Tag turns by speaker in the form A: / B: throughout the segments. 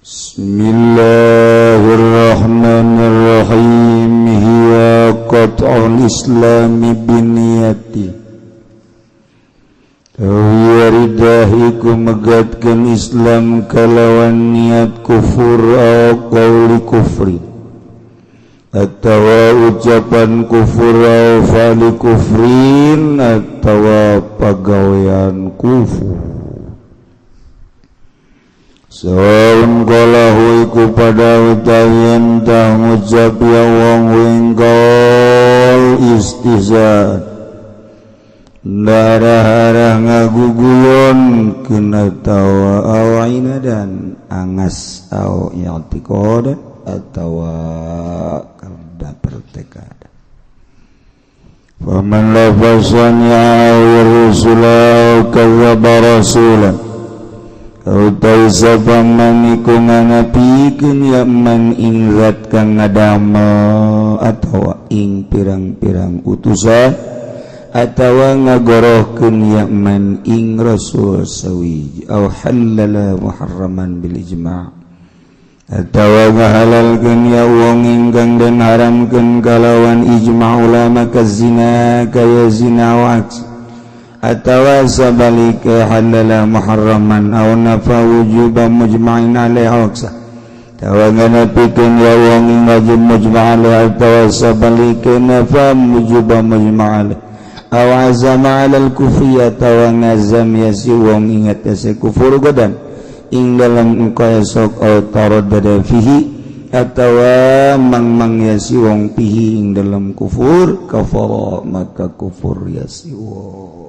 A: Bismillahirrahmanirrahim. Hiya qat'ul islami biniyati. Huwa ridahiku megatkeun Islam kalawan niat kufur aw qawli kufri atawa ucapan kufur aw fali kufrin atawa pagawean kufur. Sawaun qalahu iku pada utawi entah ngucap ya wong wingkol istihza darah-arah ngaguguyon kena tawa awaina dan angas au i'tiqad atawa kada pertekad. Faman lafasan ya rusula kadzdzaba rasula utawi sapa man iku nganapikeun ya man ing zat kang ngadamel atawa ing pirang-pirang utusan atawa ngagorohkeun ya man ing rasul sawiji aw halala muharraman bil ijma' atawa ngahalalkeun ya wong ingkang den haramkeun kalawan ijma' ulama kazina kaya zina wa atawa sabalika halala muharraman aw nafa wujuba mujma'in alaihi aksa tawa nganapikeun ya wong ing wajib mujma' alaihi atawa sabalika nafa wujuba mujma' alaihi aw azama 'alal kufri atawa ngazam ya si wong ingat ya kufur godan ing dalam engko esok aw taraddada fihi atawa mang-mang ya si wong fihi ing dalam kufur kafara maka kufur ya si wong.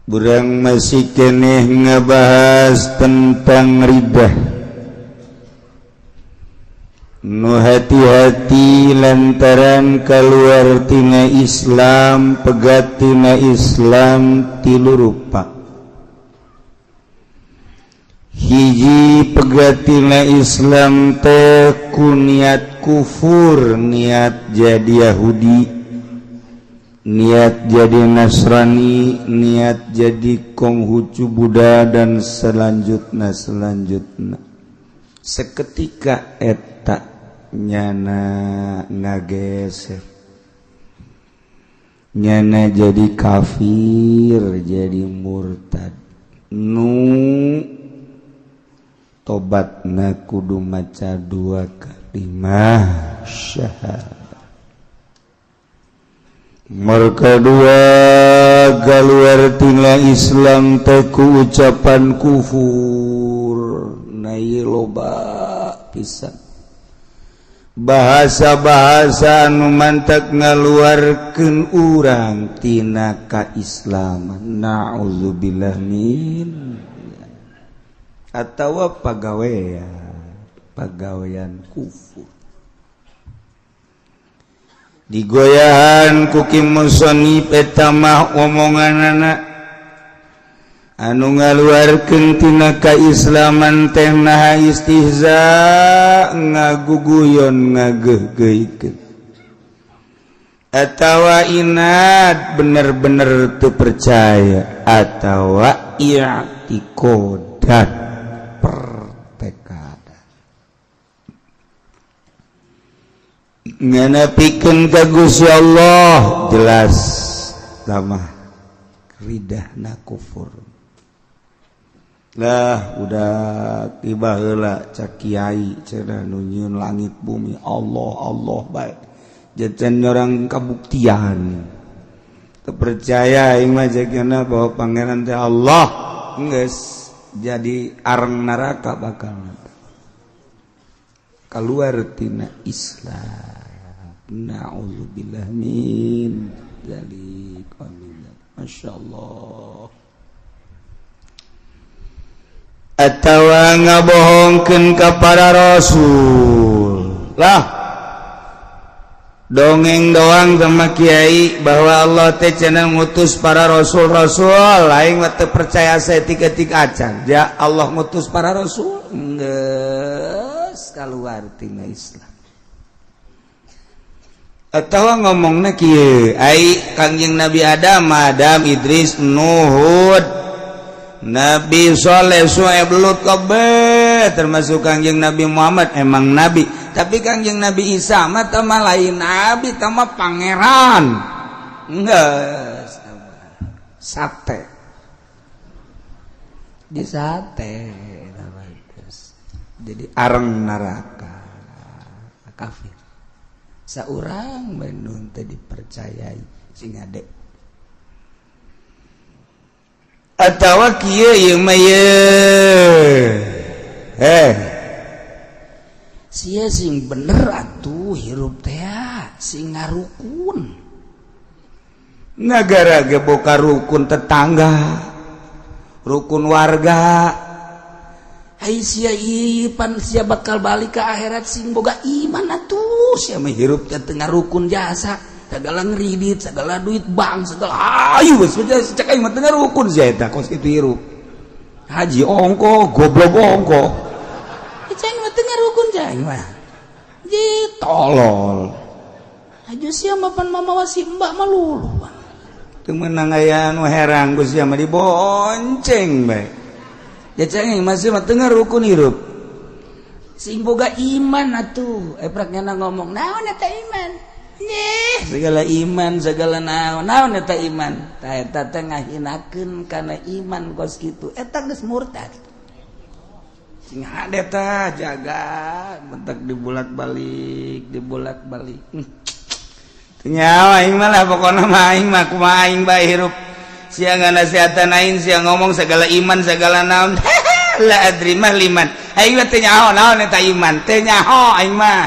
A: Burang masih keneh ngebahas tentang ridah. Nu hati-hati lantaran keluar tina Islam, pegat tina Islam tilu rupa. Hiji pegat tina Islam teh ku niat kufur, niat jadi Yahudi, niat jadi Nasrani, niat jadi Konghucu Buddha dan selanjutnya selanjutnya. Seketika eta nyana ngageser, nyana jadi kafir, jadi murtad. Nu tobatna kudu maca dua kalimah syahadat. Mereka dua keluar tina Islam teh ku ucapan kufur. Nah ieu loba pisan bahasa-bahasa anu mantak ngaluarkeun urang tina kaislaman. Na'udzubillah min atawa pagawean kufur. Digoyahan ku ki musonif eta mah omonganana anu ngaluarkeun tina kaislaman teh naha istihza ngaguguyon ngageuhgeuhkeun atawa inad bener-bener teu percaya atawa i'tiqodan pertekad nganapikeun ka Gusti Allah jelas lamah ridahna kufur. Lah udah tiba heula cak kiai cenah nu nyieun langit bumi Allah Allah bae jajan orang kabuktian teu percaya aing mah jagana bahwa pangeran teh Allah geus jadi areng neraka bakal keluar tina Islam. Na'udzubillah min dzalik. Amin. Masyaallah. Atawa ngabohongkeun ka para rasul. Lah dongeng doang sama kiai bahwa Allah teh cenah ngutus para rasul-rasul, aing mah teu percaya saeutik-eutik acan. Ja Allah ngutus para rasul geus kaluar tina Islam. Atau ngomongna kieu, ai Kangjeng Nabi Adam, Adam, Idris, Nuhud, Nabi Soleh, Suhaib, Lut kabeh, termasuk Kangjeng Nabi Muhammad emang nabi, tapi Kangjeng Nabi Isa mah tah mah lain nabi, tah mah pangeran. Enggak, sate di sate jadi areng neraka, kafir. Saurang Bandung teh dipercayai sing ade. Atawa kieu ieu mah ye, eh sia sing bener atuh hirup teh, sing ngarukun. Negara ge boka rukun tetangga, rukun warga. Ai sia ipan sia bakal balik ke akhirat, sing boga iman atuh. Sia mah hirup teh teu ngarukun jasa, segala ngeridit, segala duit bank, segala ayu geus cek aing mah teu ngarukun sia eta kos kitu hirup. Haji ongko, goblok ongko. Cek aing mah teu ngarukun, cek aing mah. Ji tolol. Aju sia mah pan mamawa si mbak mah lulu. Teu meunang aya anu herang ku sia mah dibonceng bae. Ya cek aing masih mah teu ngarukun hirup. Sing boga iman atuh. Eprak nyana ngomong, naon eta iman? Nyeh, segala iman, segala naon, naon eta iman? Tah eta teh ngahinakeun kana iman kos kitu. Eta geus murtad. Sing hade tah jaga, bentak dibulak-balik, dibulak-balik. Teu nyawa aing mah lah, pokona mah aing mah kumaha aing bae hirup. Sia nganasehatan aing, sia ngomong segala iman, segala naon. La adri mah liman. Aing mah teu nyaho naon eta iman, teu nyaho aing mah.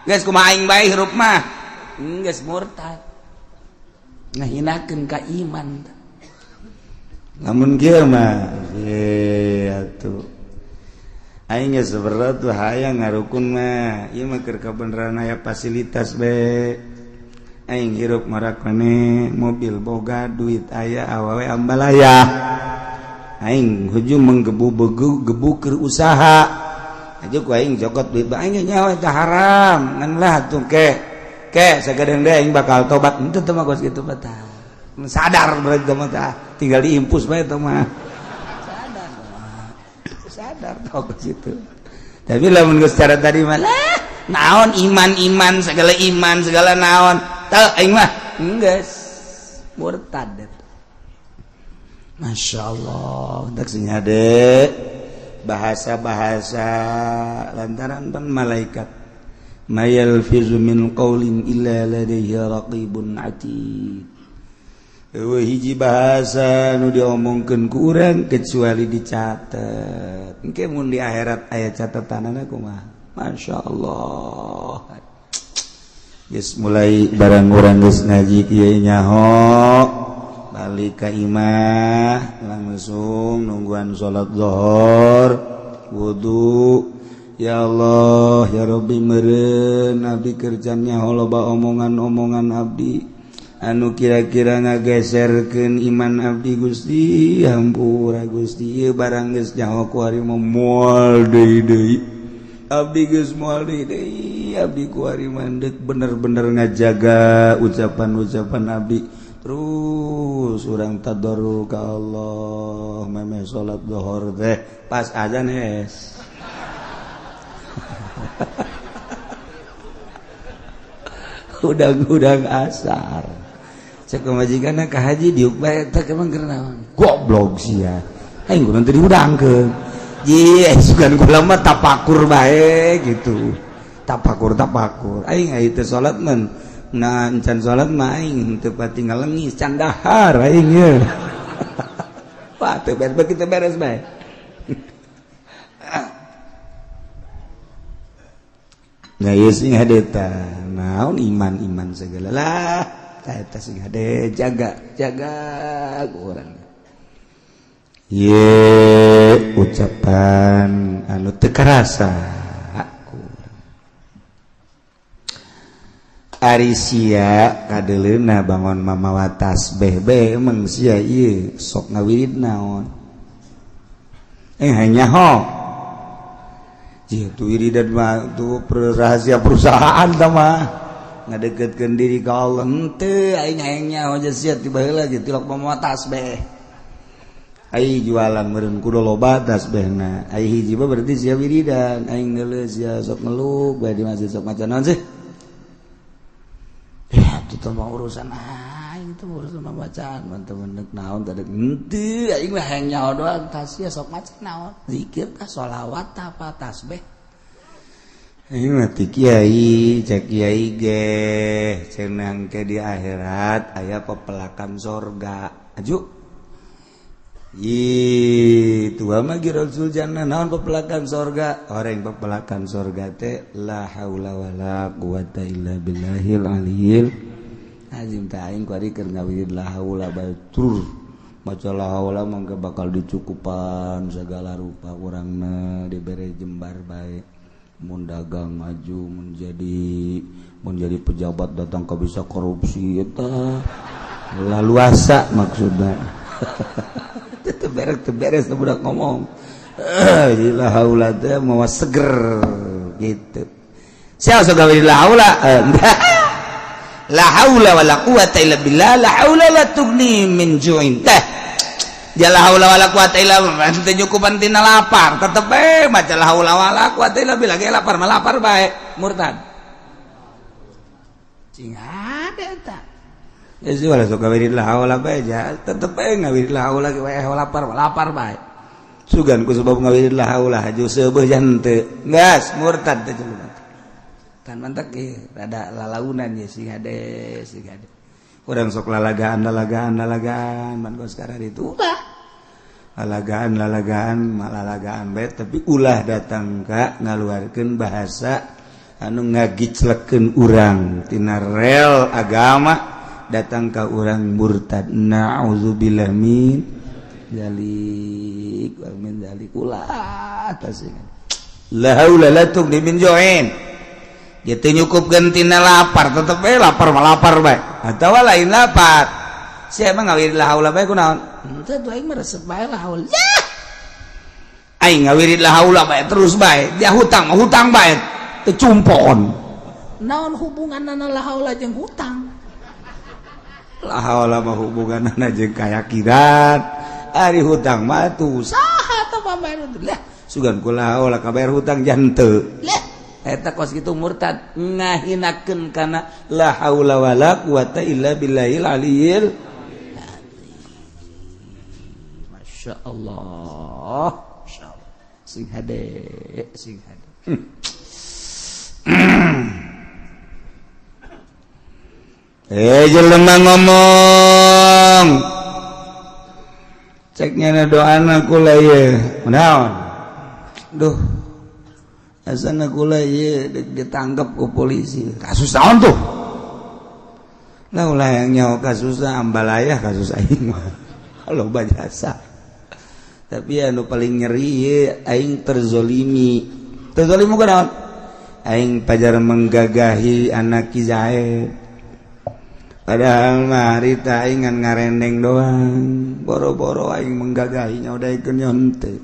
A: Geus kumaha aing bae hirup mah. Geus murtad. Ngahinakeun ka iman. Lamun kieu mah, ye atuh. Aing geus berat tuh hayang ngarukun mah. Ieu mah keur kabeneran aya fasilitas be. Aing hirup marakane mobil boga, duit aya, awewe ambalaya. Aing hujung menggebu begu gebu keur usaha. Aja ku aing jokot duit aing nyawa eta haram. Ngan lah tuh ke. Ke sagadeng deui aing bakal tobat. Henteu teh mah kos kitu mah tah. Sadar berarti mah tah. Tinggal diimpus bae teh mah. Sadar. Sadar tau ke situ. Tapi lamun geus cara tadi mah lah, naon iman-iman segala iman segala naon. Teu aing mah geus murtad. Masya Allah, tak sing hade bahasa-bahasa lantaran pan malaikat ma yalfizu min qaulin illa ladaihi raqibun atid. Eueuh hiji bahasa nu diomongkeun ku urang kecuali dicatet. Engke mun di akhirat aya catatanana kumaha? Masya Allah. Geus mulai barang urang geus ngaji kieu nyaho, balik ka imah langsung nungguan salat zuhur, wudu. Ya Allah, ya Rabbi, meureun abdi kerjanya loba omongan-omongan abdi anu kira-kira ngageserkeun iman abdi. Gusti, hampura Gusti. Ieu barang geus nyaho ku ari mah moal deui deui abdi, geus moal deui deui abdi ku ari mandek bener-bener ngajaga ucapan-ucapan abdi. Terus urang tadarru ka Allah memeh salat zuhur teh, pas azan hes udang-udang asar. Cek pamajikanna ka haji diuk bae teh emang keur naon? Goblok sia, aing kudu teu diudangkeun. Ji sugan kula mah tapakur bae gitu, tapakur tapakur aing. Aing teu salat men, nah encan salat mah aing teu pati ngalengis, can dahar aing ye. Wah, teu beres begitu, beres bae. Nah, ieu sing hade tah naon iman-iman segala lah. Tah eta sing hade jaga, jaga ku urang. Ye ucapan anu teu karasa ku urang. Ari sia kadeleuna bangun mamawa tasbeh be, emang sia ieu sok ngawirid naon? Eh hanya ho. Jih, tuh wiridan mah tuh rahasia perusahaan tah mah. Ngadeketkeun diri ka Allah henteu, aing hayang nyaho aja sia ti baheula ge tilok mawa tasbeh. Ai jualan meureun kudu loba tasbehna. Ai hiji mah berarti sia wiridan, aing ngeuleuh sia sok ngeluh bae di masjid sok maca naon sih? Ya, itu mah urusan aing, itu urusan bacaan teman dek naon tadi henteu, aing mah hayang nyaho doang tah sia sok maca naon, zikir tah, sholawat tah, apa tasbih. Aing mah ti kiai, cek kiai ge cenah ke di akhirat aya pepelakan sorga aju. Ih, tua mah Rasul jannah, naon pepelakan sorga? Orang pepelakan sorga teh la haula wala quwata illa billahil aliyil azim. Tah aing kuari keur ngawirid la haula bae tur maca la haula mangga bakal dicukupan segala rupa urangna, dibere jembar bae, mun dagang maju, menjadi pejabat datang ke bisa korupsi eta laluasa maksudna. Teu beres, teu beres budak ngomong. La haula teh mawa seger gitu. Sia sok gawe la haula. La haula wala quwata illa billah, la haula la tughni min ju'in. Teh ya la haula wala quwata illa billah teu nyukupan tina lapar, tetep bae maca la haula wala quwata illa billah ge lapar mah lapar bae, murtad. Cing ada eta. Ya sih wala sok gawe la haula bae ja, tetep bae ngawirid la haula ge wae lapar lapar bae. Sugan ku sebab ngawirid la haula haju seubeuh jan teu. Gas murtad teh jelema. Kan mantak ge rada lalaunan ya, sing hade sing hade. Urang sok lalagaan lalagaan lalagaan man kos sekarang itu ulah. Lalagaan lalagaan lalagaan bae, tapi ulah datang ka ngaluarkeun bahasa anu ngagiclekeun urang tina rel agama, datang ka urang murtad, na'udzubillah min dzalik wa min dzalik. Ulah tasih la haula la tughni min ju'in, gitu nyukupkeun tina lapar, tetep bae lapar mah lapar bae atawa lain lapar. Sia emang ngawirid la haula bae kunaon? Henteu tuh, aing mah resep bae la haula ya, aing ngawirid la haula bae terus bae, dia hutang mah hutang bae teu cumpon.
B: Naon hubunganna la haula jeung hutang?
A: La haula mah hubunganna jeung keyakinan, ari hutang mah tuh
B: saha teh pambayar?
A: Lah sugan ku la haula kabayar hutang jante.
B: Lah.
A: Eta kos kitu murtad, ngahinakeun kana la haula wala quwata illa billahil aliyil.
B: Masya Allah, Masya Allah, sing hade sing hade.
A: Eh, jelema ngomong ceknya doana kula ye naon, duh asana kula ye ditangkap ku polisi kasus naon tuh lah, ulah yang nyawa kasus ambalaya, kasus aing mah loba jasa, tapi anu paling nyeri ye aing terzolimi. Terzolimi kunaon? Aing pajar menggagahi anak Ki Zaid, padahal mah harita aing ngan ngarendeng doang, boro-boro aing menggagahinya udah ikut nyonte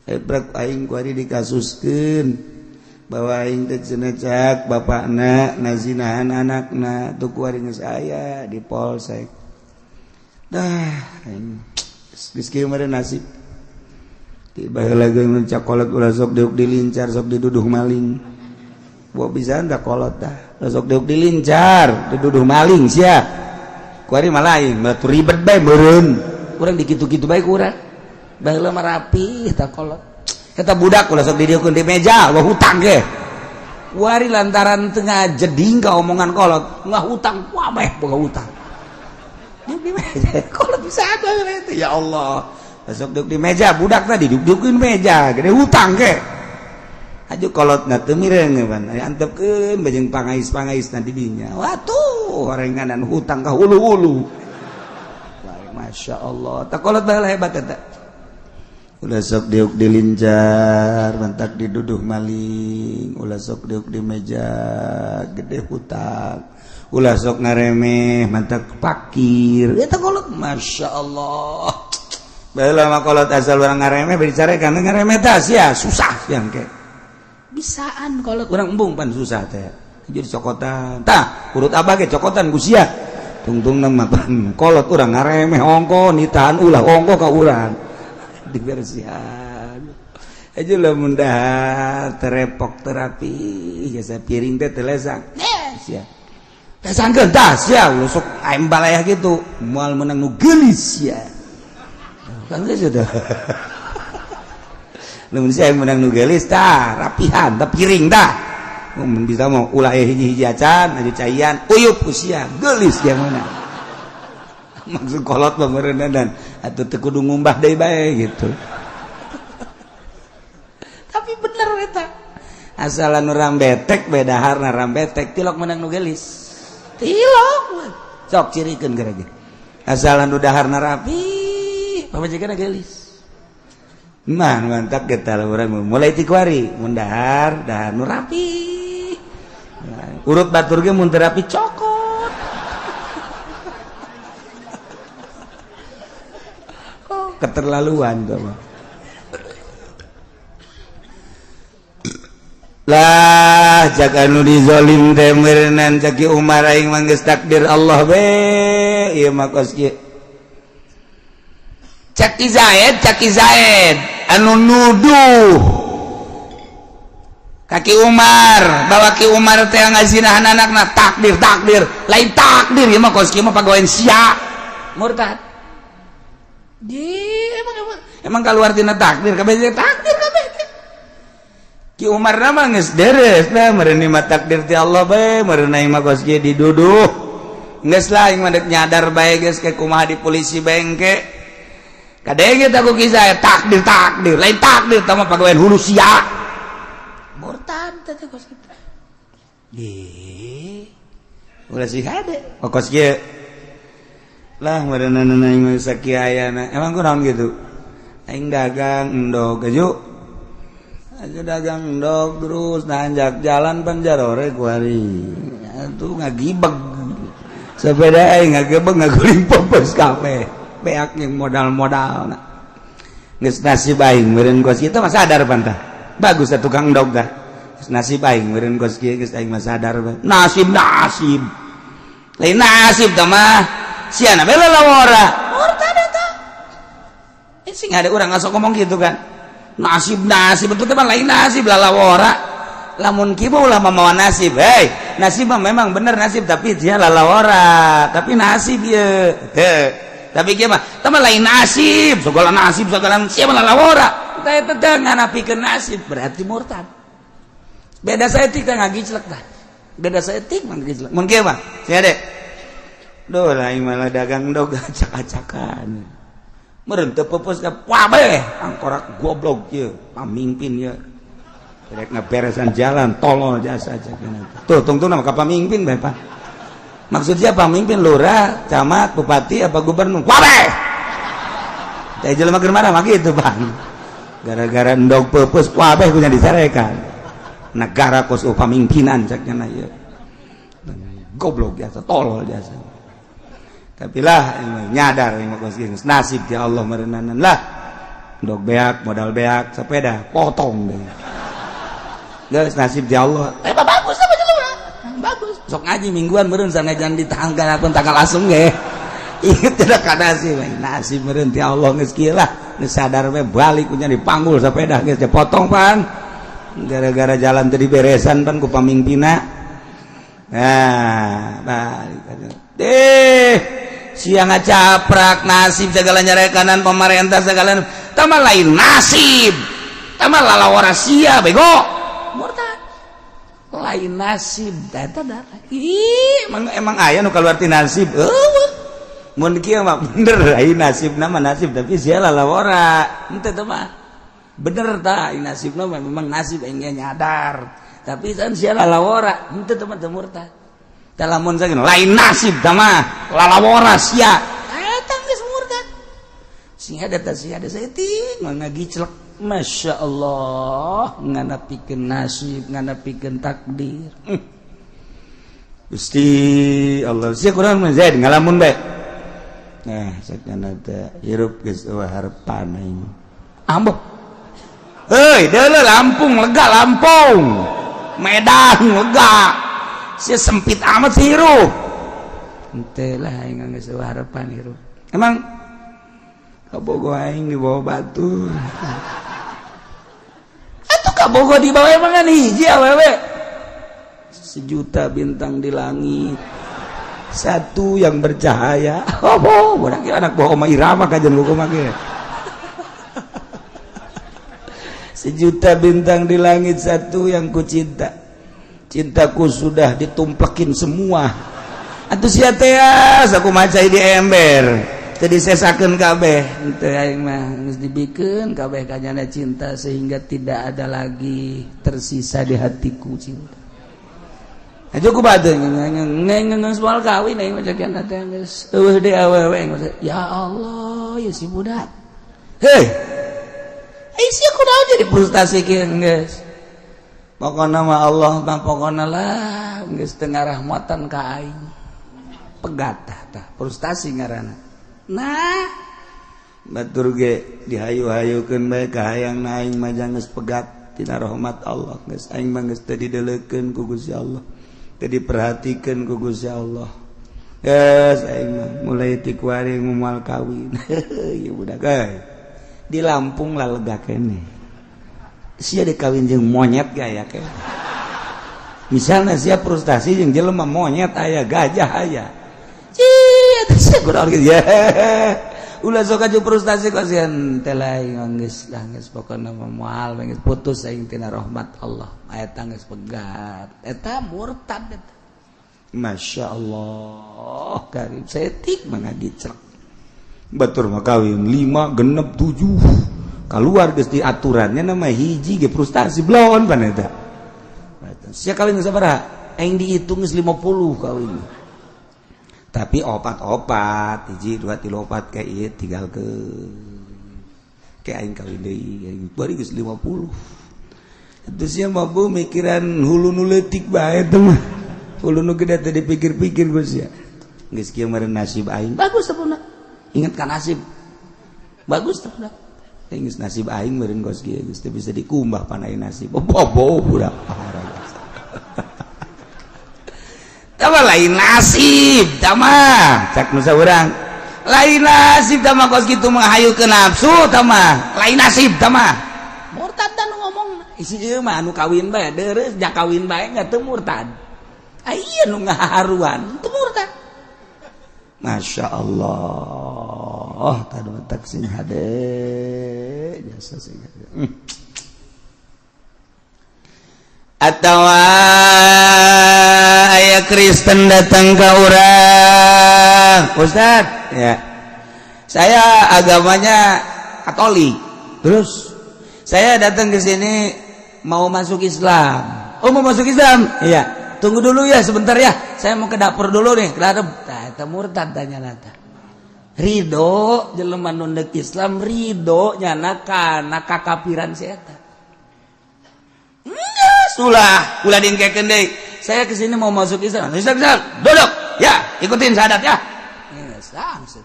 A: ebrek aing kuari dikasuskeun bahwa aing teh cenah cak bapakna ngazinahan anakna tuh, kuari geus aya di polsek. Dah aing geus kieu meureun nasib. Tiba lagi mencak kolot ulah sok diuk dilincar, sok diduduh maling. Buat bisa dah kolot dah sok diuk dilincar diduduh maling sia, kuari mah lain batu ribet bae meureun
B: Kurang dikitu-kitu bae, kurang baheula mah rapi eta kolot.
A: Eta budak ulah sok didieukeun di meja, wah hutang ge kuari lantaran tengah jeding ka omongan kolot
B: nggak hutang wabeh boga hutang.
A: Diuk di meja kolot bisa ada itu, ya Allah, sok diuk di meja budak tadi diuk-diukeun meja gede hutang ge. Aju kolot na teu mireng pan antepkeun bajeng pangais-pangais nanti dinya, watuh orenganan hutang ka hulu-hulu. Masya Allah, tak kolot baheula hebat eta. Ulah sok diuk dilincar mantak diduduh maling, ulah sok diuk di meja gede hutang, ulah sok ngaremeh mantak pakir eta kolot. Masya Allah, baheula mah kolot asal urang ngaremeh bicara kan ngaremeh tah sia susah yang ke
B: Bisaan kolot.
A: Urang embung pan susah teh. Jadi cokotan. Tah, urut abah ge cokotan ku sia. Tungtungna mah kolot urang ngaremeh ongko nitahan ulah ongko ka urang. Dibersihan. Aja lamun dahar terepok terapi jasa piring teh teu lesang. Sia. Lesangkeun tah sia sok aing balayah gitu. Moal meunang nu geulis sia. Kan geus sudah. Lamun sia meunang nu geulis tah rapihan tah piring tah. Mun bisa mau ulah hiji-hiji acan aju caian uyup ku sia geulis dia meunang. Maksud kolot mah meureunna atuh teu kudu ngumbah deui bae gitu. Tapi bener eta. Asalan urang betek beda harna rambetek tilok menang nu geulis. Tilok. Sok cirikeun gara ge. Asalan nu daharna rapi, pamajikanna geulis. Mah mantap kita urang mulai ti kuari mun dahar dahar nu rapi. Urut batur ge mun teu rapi cokot. Oh, keterlaluan tuh mah. Lah jaga nu dizolim teh meureunnan caki Umar aing mah geus takdir Allah be ieu mah kos kieu. Caki Zaid anu nuduh kaki Umar bawa Ki Umar teh ngazinahan anakna takdir takdir lain takdir ieu mah kos kieu mah pagawean sia murtad. Di emang keluar tina takdir kabeh takdir kabeh. Ki Umar nama geus deres lah meureun mah takdir ti Allah bae meureun aing mah kos kieu diduduh geus lah aing mah deuk nyadar bae geus ke kumaha di polisi bengke kadenge teh ku kisah takdir takdir lain takdir tah mah pagawean hulu sia murtad teh kos kitu di ulah sih hade kos kieu lah meureun aing mah sakieu ayana emang kunaon kitu aing dagang endog aju aja dagang endog terus nanjak jalan panjarore kuari tuh ngagibeg sepeda aing ngagebeg ngaguling popos kabeh beak yang modal-modal geus nasib aing meureun kos kitu mah sadar pantah bagus atuh tukang endog tah geus nasib aing meureun kos kieu geus aing mah sadar nasib nasib lain nasib tah mah siana bae lalawora murtad eta sing ada urang ngasok ngomong gitu kan nasib nasib betul teman lain nasib lalawora lamun kieu ulah mamawa nasib hei nasib mah memang bener nasib tapi dia lalawora tapi nasib ye heh tapi kieu mah teman lain nasib segala nasib segala siapa lalawora teh teh nganapikeun nasib berarti murtad beda saeutik teh ngagiclek tah beda saeutik mah ngagiclek mun kieu mah sia deh duh lain malah dagang dog acak-acakan meureun teu peupeus ka wabeh angkorak goblok ieu pamimpin ieu rek ngaberesan jalan tolol jasa aja tuh tungtungna ka pamimpin bae Pak maksud siapa pamimpin lurah camat bupati apa gubernur wabeh teh jelema keur marah mah kitu Bang gara-gara endog peupeus wabeh punya disarekan negara kos pamimpinan cak nya ieu goblok jasa tolol jasa tapi lah nyadar nasib ya Allah merenanan lah dok beak modal beak sepeda potong deh guys nasib ya Allah bagus apa jelema bagus sok ngaji mingguan meureun sanajan di tanggal pun tanggal asung ge ieu tidak ka nasib nasib meureun ti Allah geus kieu lah geus sadar we balik punya dipanggul sepeda geus dipotong pan gara-gara jalan teu diberesan pan ku pamimpinna nah balik deh siang ngacaprak nasib segala nyarekanan pemerintah segala tambah lain nasib tambah lalawara sia bego murtad lain nasib eta darah ih emang aya nu kaluar ti nasib eueuh mun kieu mah bener lain nasib nama nasib tapi sia lalawara henteu teh mah bener tah nasibna mah memang nasib aing nyadar tapi kan sia lalawara henteu teh mah teu murtad lamun lain nasib mah lalawara sia eta geus murtad sing ada teh sia ada saeutik mah ngagiclek Masya Allah nganapikeun nasib nganapikeun takdir Gusti Allah sia kurang mah Zaid ngalamun bae nah sakana teh hirup geus eueuh harepan aing ambo heuy deuleu Lampung lega Lampung Medan lega
B: Sia sempit amat sih hirup. Henteu lah, aing geus harapan hirup. Emang kabogo aing dibawa batur. Atuh kabogo dibawa emang kan hiji awewe. Sejuta bintang di langit, satu yang bercahaya. Oh, budak anak bawa Oma Irama kajian buku mah. Sejuta bintang di langit, satu yang ku cinta. Cintaku sudah ditumplekin semua. Atuh sia teh aku maca di ember. Teu disesakeun kabeh. Henteu, aing mah geus dibikeun kabeh kanyana cinta sehingga tidak ada lagi tersisa di hatiku cinta. Aja ku bade ngeung soal kawin aing mah ceuk teh geus eueuh deui awewe. Ya Allah, ya si budak. Hei. Sia kunaon jadi frustasi kieu geus. Pokona mah Allah mah pokona lah geus teu ngarahmatan ka aing. Pegat tah frustasi ngaranna. Nah, batur ge dihayu-hayukeun bae ka hayang aing mah geus pegat tina rahmat Allah, geus aing mah geus teu dideulekeun ku Gusti Allah. Teu diperhatikeun ku Gusti Allah. Geus aing mah mulai ti kuari moal kawin. Ieu budak euy. Di Lampung lah lega kene. Sia dikawin jeung monyet gaya ke. Misalnya sia frustasi jeung jelema, monyet aya, gajah aya. Cie, sia kurang gitu ya. Ulah sok aju frustasi kasihan teh lain, geus lah, geus pokona mah moal, geus putus aing tina rahmat Allah. Eta geus pegat. Eta murtad eta. Masya Allah, karim setik mah ngagicrek. Batur mah kawin 5, 6, 7 keluar geus di aturannya nama hiji ge frustasi belon pan eta. Sia kawin sabaraha? Aing dihitung geus 50 kawin. Tapi opat-opat, hiji, dua, tilu, opat, kayak ieu tinggal ke kayak aing kawin deui, aing bari geus 50. Itu sia mah bu mikiran hulu nu leutik bae teh mah. Hulu nu gede teh dipikir-pikir geus sia. Geus kieu meureun nasib aing. Bagus teh. Ingat kan nasib bagus tuh. Ingat nasib aing meureun kos kieu geus teu bisa dikumbah panai nasib. Bobo budak parah. Tama lain nasib tama cak nu saurang. Lain nasib tama kos kitu mah, ke nafsu tama lain nasib tama. Murtad dan ngomong isi ieu mah anu kawin bae deureuh ja kawin bae enggak teu murtad. Aya nu ngaharuan teu murtad. Masya Allah, tadi tak sing hade jasa sing hade. Atau aya Kristen datang ke orang, "Ustad ya, saya agamanya Katolik, terus saya datang ke sini mau masuk Islam." "Oh, mau masuk Islam?" "Iya." "Tunggu dulu ya, sebentar ya, saya mau ke dapur dulu nih, ke dapur." Nah, eta murtad tanya nata. Ridho jelema nu Islam, ridho nyana kana kakapiran si eta. Ulah ulah diengkekeun deui. "Saya kesini mau masuk Islam." "Islam, Islam, duduk ya, ikutin syahadat ya." Langsung,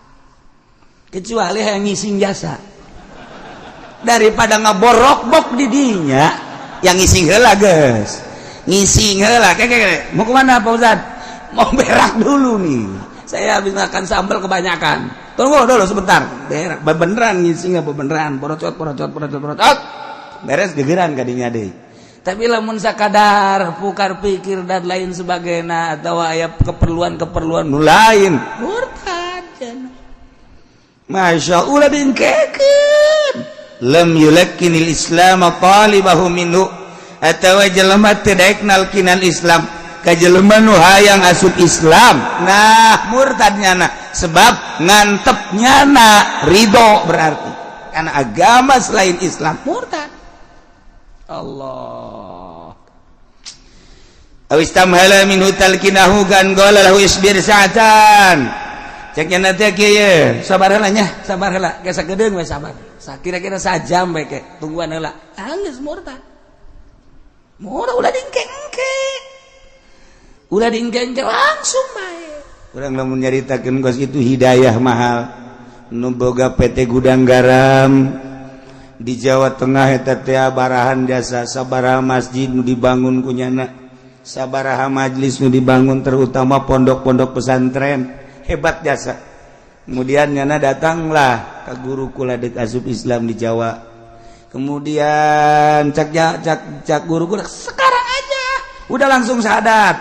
B: kecuali yang ngising jasa daripada ngaborok-bok di dinya, yang ngising heula, geus ngising heula. Kayak, "Mau kemana, Pak Ustad?" "Mau berak dulu nih, saya habis makan sambal kebanyakan, tunggu dulu sebentar." Berak beneran, ngising beneran, porocot porocot porocot porocot, beres gegeran kadinya deh. Tapi lamun sakadar pukar pikir dan lain sebagainya atau aya keperluan-keperluan nu lain, murtad. Masya Allah, dingkekeun. Lam yulakkinil Islam talibahu minhu, atawa jelema teu daek nalkinan Islam ka jelema nu hayang asup Islam. Nah, murtad nyana, sebab ngantep nyana ridho berarti karena agama selain Islam, murtad. Allah. Aw istamhala minhu talkinahu kan qala lahu isbir sa'atan, ceknya nanti kieu, sabar heula nya, sabar heula ge sakedeung we, sabar kira-kira sajam we, ke tungguan heula. Geus murtad. Murtad, ulah dingke-engke, ulah dingke-engke, langsung bae. Urang lamun nyaritakeun kos itu hidayah mahal. Nu boga PT Gudang Garam di Jawa Tengah eta teh barahan jasa sabaraha masjid nu dibangun kunyana.
A: Sabaraha majlis nu dibangun, terutama pondok-pondok pesantren, hebat jasa. Kemudian nyana datanglah ke guru kula dek asup Islam di Jawa. Kemudian cak cak cak guru kula, sekarang aja udah langsung syahadat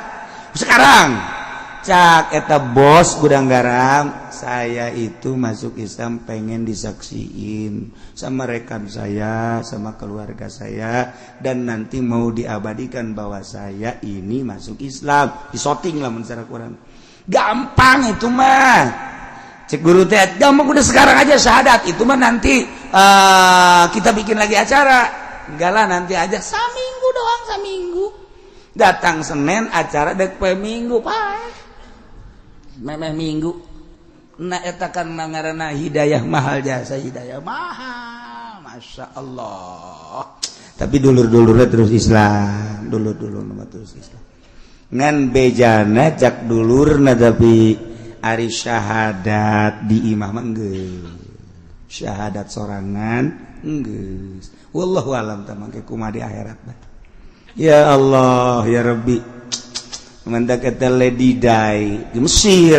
A: sekarang. Cak eta bos Gudang Garam, saya itu masuk Islam pengen disaksiin sama rekan saya, sama keluarga saya, dan nanti mau diabadikan bahwa saya ini masuk Islam, disoting lah secara kurang gampang. Itu mah cek guru teh gampang, udah sekarang aja syahadat. Itu mah nanti kita bikin lagi acara. Enggak lah, nanti aja, saminggu doang, saminggu. Datang Senin, acara dek poe Minggu, pak, memeh Minggu. Nah, eta kan ngaranna hidayah mahal, jasa hidayah mahal, masya Allah. Tapi dulur-dulurnya terus Islam, dulur-dulur nama terus Islam. Ngan bejana cak dulurna, tapi ari syahadat di imah mah geus syahadat sorangan geus. Wallahu alam tah mangke kumaha di akhirat bah. Ya Allah ya Rabbi. Mendak eta Lady Di di Mesir,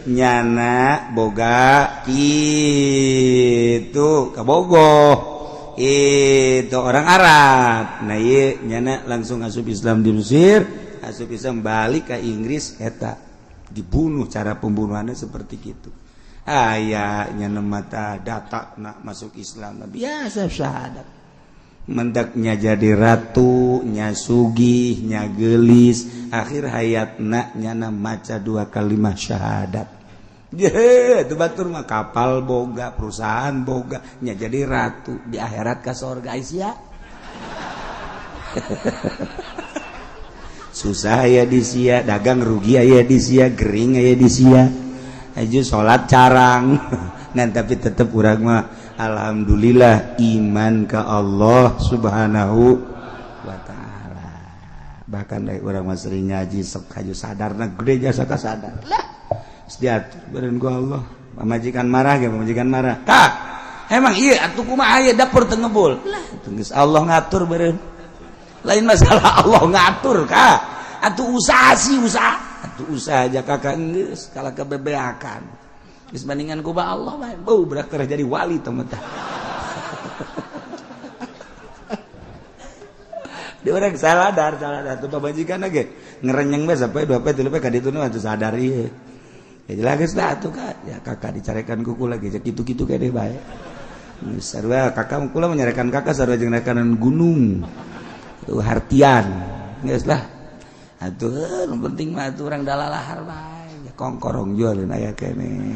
A: nyana boga gitu kabogoh itu orang Arab. Nah, iya, nyana langsung asup Islam di Mesir, asup Islam, balik ke Inggris, eta dibunuh. Cara pembunuhannya seperti gitu. Aya nyana mata data nak masuk Islam biasa syahadat, mendaknya jadi ratu nya, sugih nya, gelis. Akhir hayatna nyana maca dua kalimat syahadat. Ye, itu batur mah kapal boga, perusahaan boga, nya jadi ratu di akhirat ka sorga sia. Susah ya di sia, dagang rugi aya di sia, gering aya di sia. Aja salat carang. Ngan tapi tetep urang mah alhamdulillah iman ke Allah Subhanahu wa taala. Bahkan dari urang mah sering ngaji sok kaju sadarna gede jasa ka sadar. Lah, diatur beureun ku Allah. Pamajikan marah ge, pamajikan marah. Kak, emang iya atuh kumaha aya dapur teu ngebul. Lah, geus Allah ngatur beureun. Lain masalah Allah ngatur, Kak. Atuh usaha sih usaha. Atuh usaha aja kakak geus kalah kebebeakan. Geus bandingan ku Allah bae. Bau berak jadi wali teh mah. Di orang saladar, saladar tuh pamajikan ge ngerenyeng bae sampai dua poe tilu poe ka ditu atuh sadar ieu. Ya jelas geus lah atuh Kak. Ya kakak dicarekan kuku lagi kitu-kitu kene bae. Sarua kakak kula menyarekan kakak sarua jeung rekanan gunung. Tuh hartian. Geus lah. Atuh nu penting mah atuh urang dalalahar bae. Ya kongkorong jualin aya kene.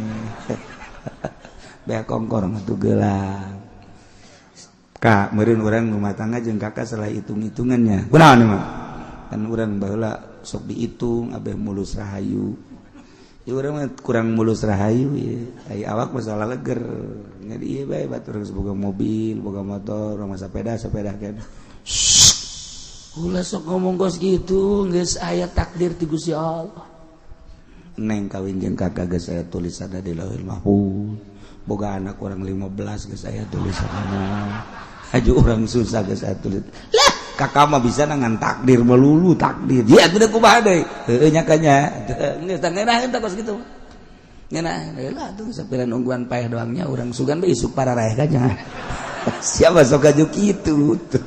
A: Bea kongkorong atuh gelang. Kak, meureun urang rumah tangga jeung kakak salah hitung-hitungannya. Kunaon mah? Kan urang baheula sok dihitung abeh mulus rahayu. Ya urang mah kurang mulus rahayu ya. Ai awak masalah leger. Jadi ieu bae batur geus boga mobil, boga motor, urang mah sepeda, sepeda kan. Ulah sok ngomong kos gitu, geus aya takdir ti Gusti Allah. Neng kawin jeung kakak geus aya tulisanna di Lauhil Mahfuz. Boga anak orang 15 geus aya tulisanna. Haju orang susah geus aya tulis. Lah, kakak mah bisa ngan takdir melulu takdir. Ya atuh kumaha deui? Heueuh nya kanya. Geus tah ngeunah tah kos kitu. Ngeunah lah atuh sapiran ungguan paeh doangnya urang sugan bae isuk pararaeh kanya. Siapa sok kaju kitu tuh.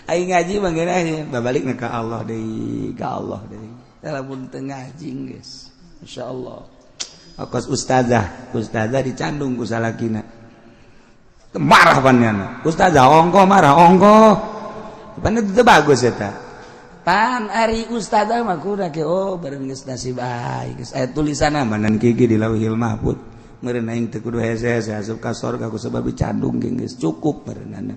A: Aing ngaji mah ngeunah babalik ka Allah deui, ka Allah deui. Lamun teu ngaji geus. Insyaallah. Akos ustazah, ustazah dicandung ku salakina. Marah pannyana. Ustazah ongko marah ongko. Pan itu bagus eta. Pan ari ustazah mah kudu ke oh bareng geus nasib aing geus aya tulisanna manan kieu di Lauhil Mahfuz. Meureun aing teu kudu hese-hese asup ka sorga ku sebab dicandung geus cukup meureunana.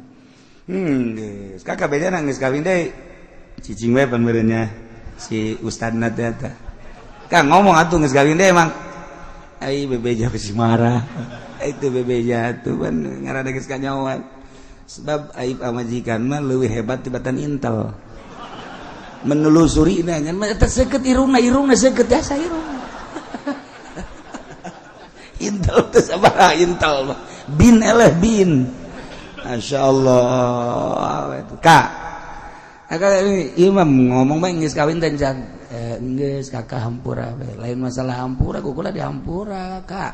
A: Geus. Kakak beda geus kawin deui. Cicing we pan meureunnya si ustadna teh eta. Kang ngomong atuh geus kawin deui emang. Ai bebeja besi marah. Itu bebeja tuh pan ngaranna geus kanyahoan. Sebab aib pamajikan mah leuwih hebat tibatan intel. Menelusuri nanya mah eta seukeut irungna, irungna seukeut jasa irungna. Intel teh sabaraha intel mah. Bin eleh bin. Masya Allah. Kak,
B: Imam ngomong bae geus kawin teh can. Geus kakak hampura we. Lain masalah hampura, ku kula dihampura, Kak.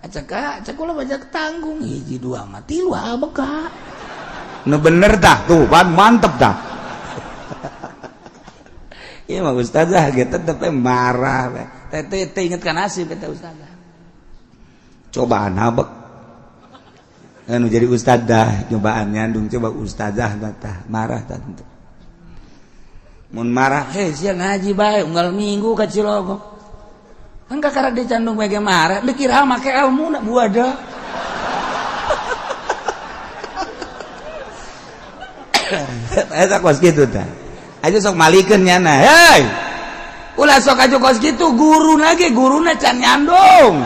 B: Acak Kak, cek kula bajak tanggung hiji dua mah tilu abek Kak.
A: Nu bener tah tuh, pan mantep tah.
B: Iya mah ustazah ge tetep marah we. Teh teh inget ka nasib eta ustazah.
A: Cobaan habek. Anu jadi ustazah cobaan nyandung coba ustazah tah marah tah tentu.
B: Mun marah, heh sia ngaji bae unggal minggu ka Cilogok. Kan kakara dicandung bae marah, dikira make ilmu na buada.
A: Eta kos kitu tah. Aja sok malikeun nyana. Hei.
B: Ulah sok aja kos kitu guru lagi, guruna can nyandung.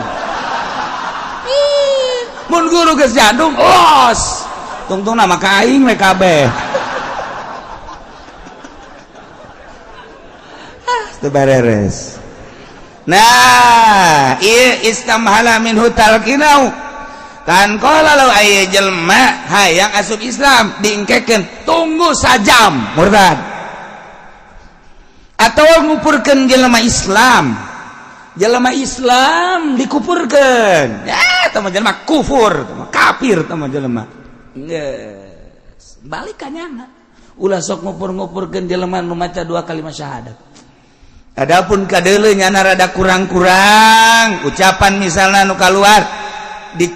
B: Mun guru geus nyandung, los.
A: Tungtungna mah ka aing we kabeh. Teu bareres. Nah, ieu istamhala minhu talqinau. Kan qala law aya jelema hayang asup Islam diengkekeun tunggu sajam murtad. Atau ngupurkeun jelema Islam.
B: Jelema Islam dikupurkeun. Ya, eta mah jelema kufur, eta mah kafir eta mah jelema. Geus, balik ka nyana. Ulah sok ngupur-ngupurkeun jelema nu maca dua kalimat syahadat.
A: Adapun kadeuleu nyana rada kurang-kurang ucapan misalna nu kaluar di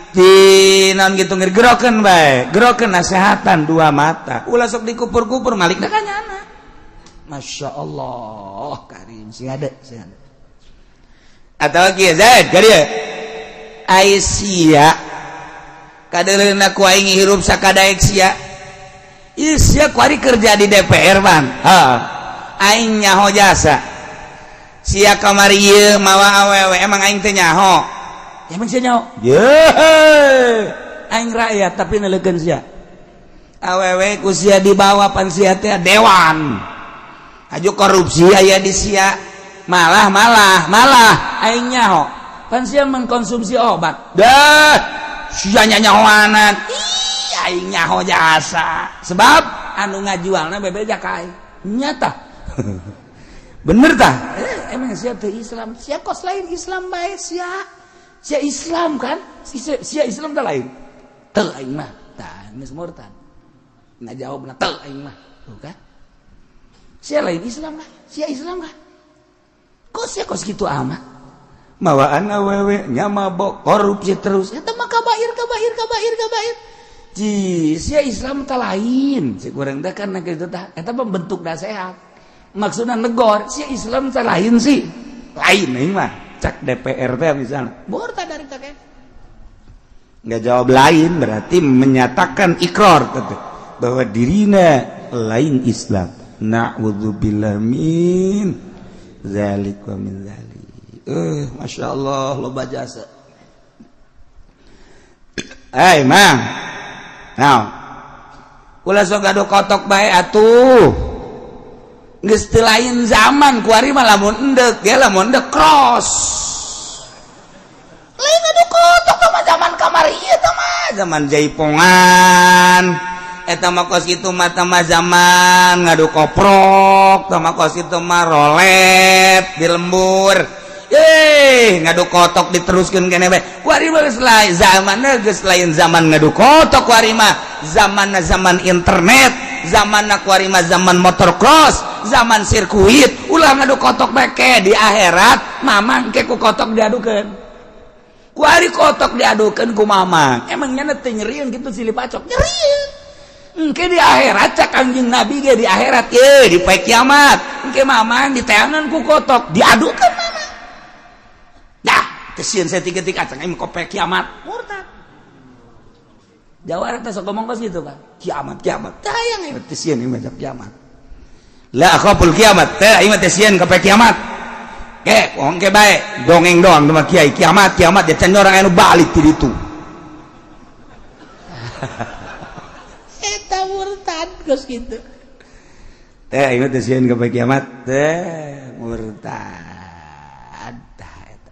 A: naon gitu ngegerokeun bae, gerokeun nasehatan dua mata.
B: Ulah sok dikupur-kupur malikna ka nyana. Masya Allah, karim si ada, si ada.
A: Atau kieu Zaid, ka dieu. Ai sia kadeuleuna ku aing hirup sakadaek sia. Ieu sia kuari kerja di DPR ban. Heeh. Aing nyaho jasa. Sia kamari ieu mawa awewe emang aing teh nyaho.
B: Emang sia nyaho?
A: Ye.
B: Aing rakyat tapi neleukeun sia. Awewe ku sia dibawa pan sia teh dewan.
A: Haju korupsi aya di sia.
B: Malah malah malah aing nyaho. Pan sia mengkonsumsi obat.
A: Dah sia nyahoanan.
B: Ih, aing nyaho jasa. Sebab anu ngajualna bebeja ka aing. Nyata.
A: Bener tah?
B: Emang sia teh Islam, sia kos lain Islam bae sia. Sia Islam kan? Sia Islam teh lain. Teu aing mah. Tah geus murtad. Ngajawabna teu aing mah. Tuh kan? Sia lain Islam kan? Sia Islam kan? Kok sia kos kitu amat?
A: Mawaan awewe nya mabok korupsi terus.
B: Eta mah kabair kabair kabair kabair. Ji, sia Islam teh lain. Si kurang teh kan kitu tah. Eta mah bentuk nasehat. Maksudnya negor, si Islam teh lain sih.
A: Lain aing mah, cak DPR teh misalnya.
B: Murtad dari teh.
A: Nggak jawab lain berarti menyatakan ikrar teh bahwa dirina lain Islam. Na'udzubillah min zalik wa min zalik. Masya Allah loba jasa. Hei mang. Now.
B: Ulah sok gaduh kotok bae atuh. Geus teu lain zaman kuari mah lamun endek ge lamun endek cross. Lain adu kotok mah zaman kamari ieu tah mah
A: zaman jaipongan. Eta mah kos kitu mah mah zaman ngadu koprok, tah mah kos kitu mah rolet di lembur. Ngadu kotok diteruskeun keneh bae. Kuari mah geus lain zamanna, geus lain zaman ngadu kotok kuari mah. Zamanna zaman internet, zamanna kuari mah zaman motor cross, zaman sirkuit.
B: Ulah ngadu kotok bae ke di akhirat mamang ke ku kotok diadukeun. Kuari kotok diadukeun ku mamang. Emang nya teu nyerieun kitu silih pacok? Nyerieun. Engke di akhirat cak Kangjeng Nabi ge di akhirat ye di poe kiamat. Engke mamang diteangan ku kotok diadukeun mamang. Dah, kesieun saya tiga-tiga acang aing kope kiamat. Murtad. Jawara teh sok ngomong kos gitu kan.
A: Kiamat, kiamat.
B: Tayang ieu
A: teh sieun ieu mah kiamat. La akhaful kiamat. Teh ieu mah teh sieun ka kiamat. Ke, ongke bae, dongeng doang mah kiai kiamat, kiamat dia can orang anu balik ti ditu.
B: Eta murtad geus kitu.
A: Teh ieu teh sieun ka kiamat. Teh murtad.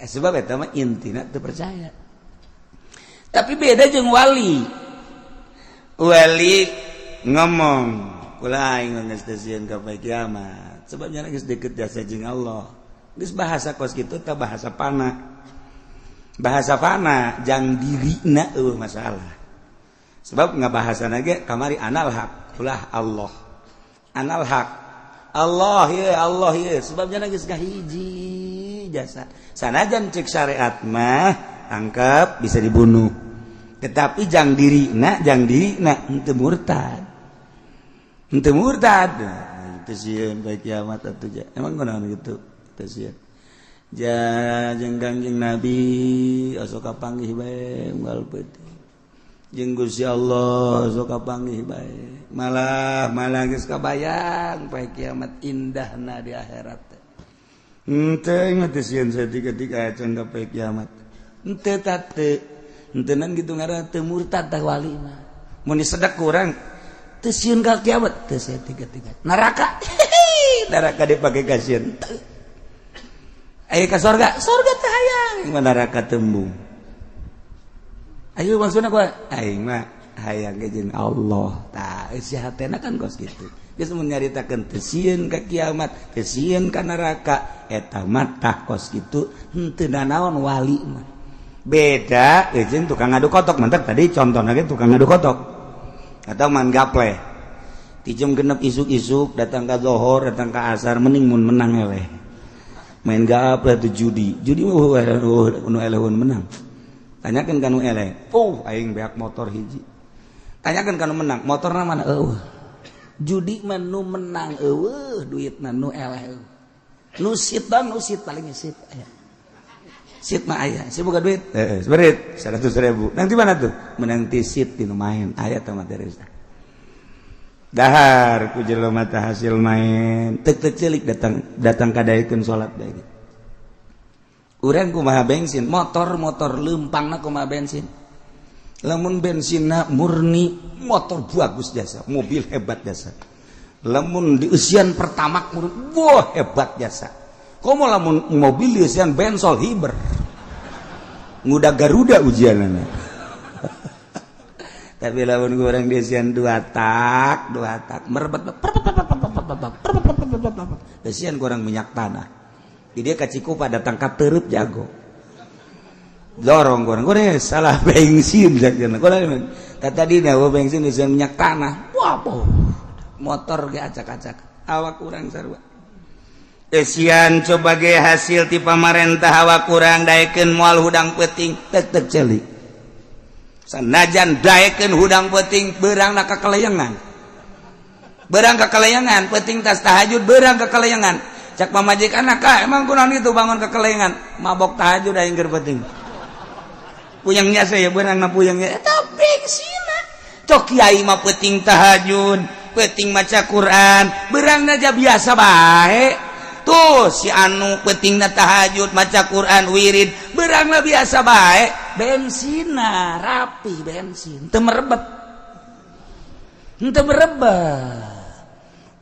A: Sebab eta mah intina teu percaya.
B: Tapi beda jeung wali.
A: Wali ngomong
B: Kula aing mah geus teu sieun ka poe kiamat. Sebabnya geus deket jasa jeung Allah. Geus bahasa kos kitu tah bahasa pana. Bahasa fana jang dirina eueuh masalah. Sebab ngabahasana ge kamari anal haq, ulah Allah. Anal haq. Allah ye, Allah ye. Sebabnya geus kahiji jasa. Sanajan cek syariat mah tangkap bisa dibunuh. Tetapi jang dirina henteu murtad. Henteu murtad. Teu sieun poe kiamat atuh ja. Emang kunaon kitu? Teu sieun. Ja jeung Kangjeng Nabi osok kapanggih bae unggal peuting. Jeung Gusti Allah osok kapanggih bae. Malah malah geus kabayang poe kiamat indahna di akhirat teh. Henteu ingat sieun saeutik-eutik acan ka poe kiamat. Henteu ta teu. Henteunan kitu ngaranna teu murtad tah wali mah. Mun disedek ku urang teu sieun ka kiamat teu saeutik-eutik. Neraka. Neraka dipake ka sieun. Ayo ke sorga, sorga teh hayang, mah neraka tembung. Ayo maksudna kumaha? Aing mah hayang ge jeung Allah. Tah eusi hatena kan kos kitu. Geus mun nyaritakeun teu sieun ka kiamat, teu sieun ka neraka, eta mah tah kos kitu henteu nanaon wali mah. Beda jeung tukang ngadu kotok, mantap tadi contohna ge tukang ngadu kotok. Atau man gaple. Ti jam 6 isuk-isuk datang ka zohor, datang ka asar mending mun menang eleh. Main gaple tuh judi judi mah nu eleh menang. Tanyakan ka nu eleh, oh aing beak motor hiji. Tanyakan ka nu menang, motorna mana eueuh. Judi mah nu menang eueuh, duitna nu eleh eueuh. Nu sit bang, nu sit paling sit aya. Sit mah aya, si boga duit. Heeh, seberit 100.000. Nanti mana tuh? Menang ti sit di nu main, aya teh materi. Dahar ku jelema teh hasil main tek tek celik datang datang kadaekeun salat bae. Urang kumaha bensin, motor-motor leumpangna kumaha bensin. Lamun bensinna murni motor bagus jasa, mobil hebat jasa. Lamun dieusian pertamax murni, wah hebat jasa. Komo lamun mobil dieusian bensol hiber. Nguda Garuda ujianana. Tapi lamun goreng desian dua tak merebet desian kurang minyak tanah. Di dia kacikupa datang ka tereup jago. Dorong goreng goreng salah bensin sakjana. Goreng tadi na bensin desian minyak tanah. Wah, motor ge acak-acak. Awak kurang sarua. Desian coba ge hasil ti pamarentah awak kurang daekeun moal hudang peuting tek-tek celik. Sanajan daekeun hudang peuting beurang na kakalayangan. Beurang kakalayangan, peuting tas tahajud beurang kakalayangan. Cak pamajikan ka emang kunaon itu bangun kakalayangan, mabok tahajud aing keur peuting. Puyangnya saya beurang na puyangnya eta bengsina. Cok kiai mah peuting tahajud, peuting maca Quran, beurangna aja biasa bae. Tuh si anu peutingna tahajud, maca Quran, wirid, beurangna biasa bae. Bensina rapi bensin teu merebet. Henteu merebet.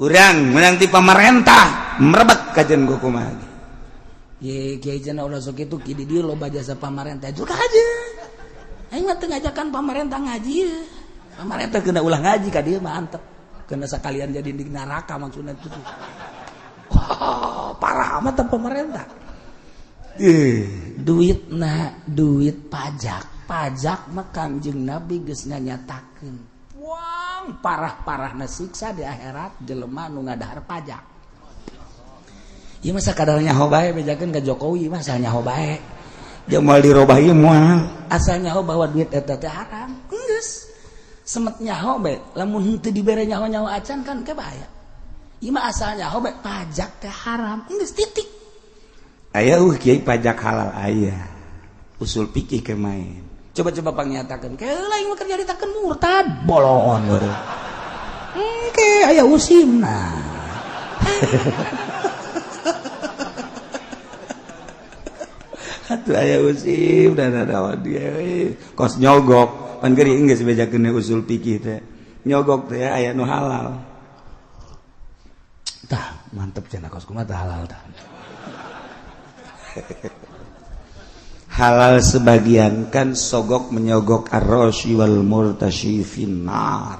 B: Urang menang ti pamarentah merebet kajen ku kumaha. Ye kiai cenah ulah sok kitu ki di dieu loba jasa pamarentah juga aja. Aing mah teu ngajakan pamarentah ngaji ye. Pamarentah kena ulah ngaji ka dieu mah antep. Kena sakalian jadi di neraka maksudna itu. Wah, parah amat pemerintah. Duit na duit pajak pajak mah Kangjeng Nabi geus nganyatakeun buang parah-parahna siksa di akhirat jelema nu ngadahar pajak. Ieu mah sakadar nyaho bae bejakeun ka Jokowi mah asal nyaho bae. Jeung moal dirobah ieu moal. Asal nyaho bahwa duit eta teh haram. Geus. Semet nyaho bae lamun henteu dibere nyaho-nyaho acan kan ke bahaya. Ieu mah asal nyaho bae pajak teh haram. Geus titik. Aya kiai pajak halal aya. Usul pikih ke main. Coba-coba pangnyatakeun. Keula aing mah keur nyaritakeun murtad bolongon baru. Engke aya usimna. Atuh aya usim dan ada dia kos nyogok. Pan geuring geus bejakeun usul pikih teh. Nyogok teh aya nu halal. Tah, mantep cenah kos kumaha tah halal tah. Halal sebagian kan sogok menyogok ar-rasyi wal murtasyi finnar.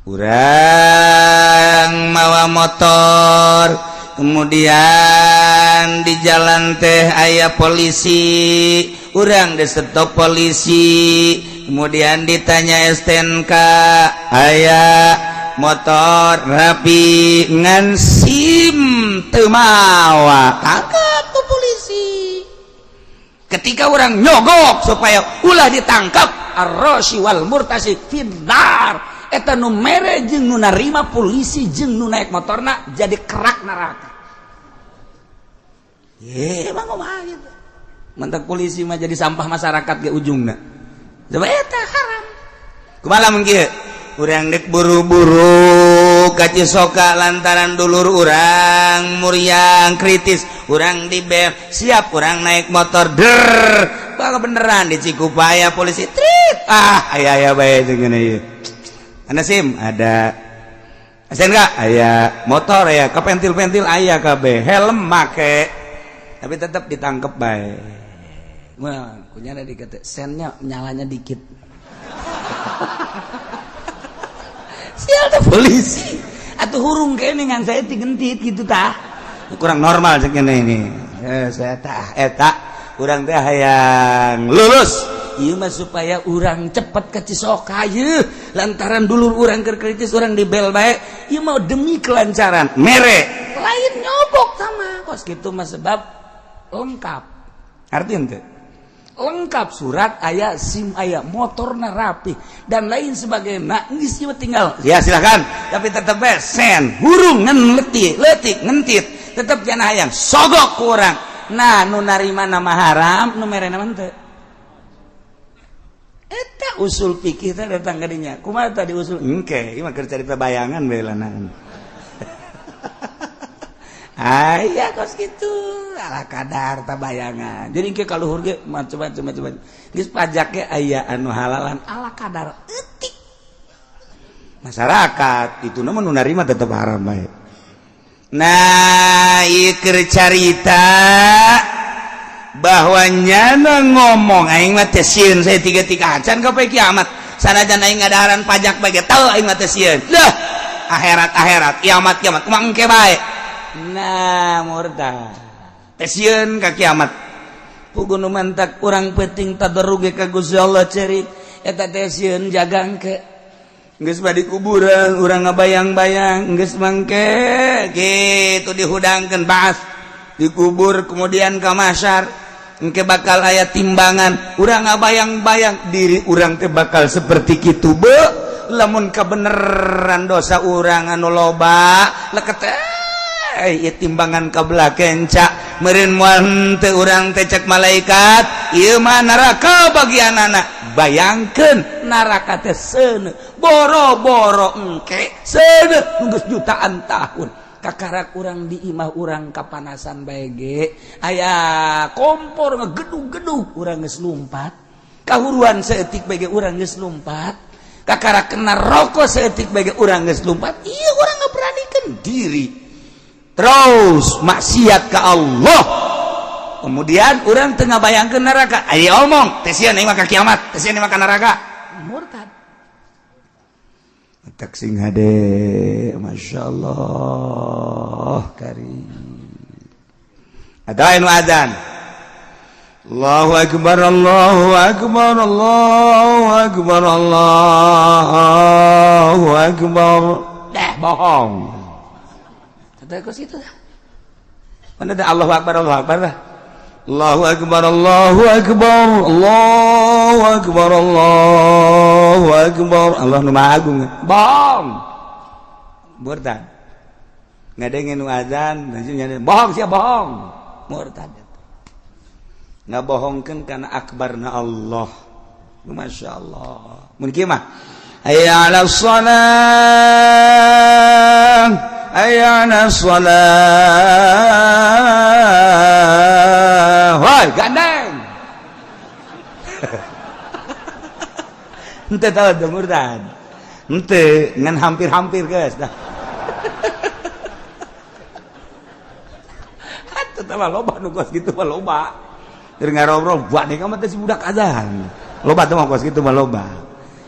B: Urang mawa motor, kemudian di jalan teh aya polisi, urang di stop polisi, kemudian ditanya STNK aya, motor rapi, ngan SIM teu mawa, tangkap ku polisi. Ketika orang nyogok supaya ulah ditangkap, ar-rasyi wal murtasyi finnar. Eta nu mere jeung nu narima, polisi jeung nu naik motorna, jadi kerak neraka. Ye, emang kumaha gitu. Mantak polisi mah jadi sampah masyarakat ke ujungna. Coba eta haram. Kumaha lamun kieu? Urang dek buru-buru ka Cisoka lantaran dulur urang muriang kritis, urang di bem, siap urang naik motor der. Bakal beneran di Cikupaya polisi trit. Ah, aya aya bae jeung ieu. Anda SIM ada, STNK aya, motor ya ke pentil-pentil aya kabeh, helm make, tapi tetap ditangkep bae. Wah, kunyana dikata sennya nyalanya dikit. Sial tuh polisi. Atau hurung kene ngan saya gentit gitu tah. Kurang normal cek ini. Eh, saya tah eta urang teh hayang lulus. Ieu mah supaya urang cepet ke Cisoka ieu lantaran dulur urang keur kritis, urang dibel bae. Ieu mah demi kelancaran. Mere lain nyobok sama kos kitu mah, sebab lengkap. Artinya teh lengkap, surat aya, SIM aya, motorna rapi dan lain sebagainya. Geus ieu tinggal ya silakan, tapi tetep bae sen hurung ngan letik letik ngentit, tetep jangan hayang sogok ku urang. Nah, nu narima nama haram, nu mere nama henteu. Eta usul fikih teh datang ka dinya. Kumaha tadi usul engke ieu mah keur carita bayangan bae lanaan. Aya kos kitu ala kadar ta bayangan. Jadi ke kaluhur ge macam-macam macam. Geus pajaknya aya anu halalan ala kadar eutik. Masyarakat itu nama nu narima tetep haram bae. Nah, ieu keur carita bahwa nyana ngomong aing mah teh sieun saya tiga-tiga acan ka poe kiamat. Sanajan aing ngadaharan pajak bae ge teu, aing mah teh sieun. Leuh, akhirat akhirat, kiamat kiamat kumaha engke bae. Nah, murtad teh sieun ka kiamat. Puguh nu mantak urang penting tadarruge ka Gusti Allah, cerik eta teh sieun jaga engke. Geus badi kuburan urang ngabayang-bayang geus mangke kitu dihudangkeun baas dikubur, kemudian ka mahsyar engke bakal aya timbangan, urang ngabayang-bayang diri urang teh bakal seperti kitu be lamun kebeneran dosa urang anu loba leket eh timbangan kabelah kenca meureun moal henteu urang teh. Cek malaikat ieu mah neraka bagian anak. Bayangkeun neraka teh seuneu boro-boro engke, seuneu geus jutaan tahun. Kakarak urang di imah urang kapanasan bae ge aya kompor ngegedug-gedug urang geus lumpat, kahuruan saeutik bae ge urang geus lumpat, kakara kena rokok saeutik bae ge urang geus lumpat. Ieu urang ngaberanikeun diri terus maksiat ke Allah, kemudian orang tengah bayangkan neraka, ayo omong teh sieun aing mah ka kiamat, teh sieun aing mah ka neraka, murtad. Tak sing hade, Masya Allah karim. Ada anu adzan, Allahu akbar, Allahu akbar, Allahu akbar, Allahu akbar. Dah bohong. Kata ke situ dah. Mana ada Allahu akbar, Allahu akbar dah. Allahu akbar, Allahu akbar, Allahu akbar, Allahu akbar. Allah nu Maha Agung. Bohong. Murtad. Ngadengin nu azan, bohong sia, bohong. Murtad. Ngabohongkeun kana akbarna Allah. Masya Allah. Mun kieu mah hayya 'ala shalah, hayya 'ala shalah. Woi, gandeng. Henteu tahu teu murtad. Henteu, ngan hampir-hampir geus dah. Atuh teh loba nu kos kitu mah loba. Keur ngarobrol buat nih kamu teh si budak azan. Loba tuh mah kos kitu mah loba.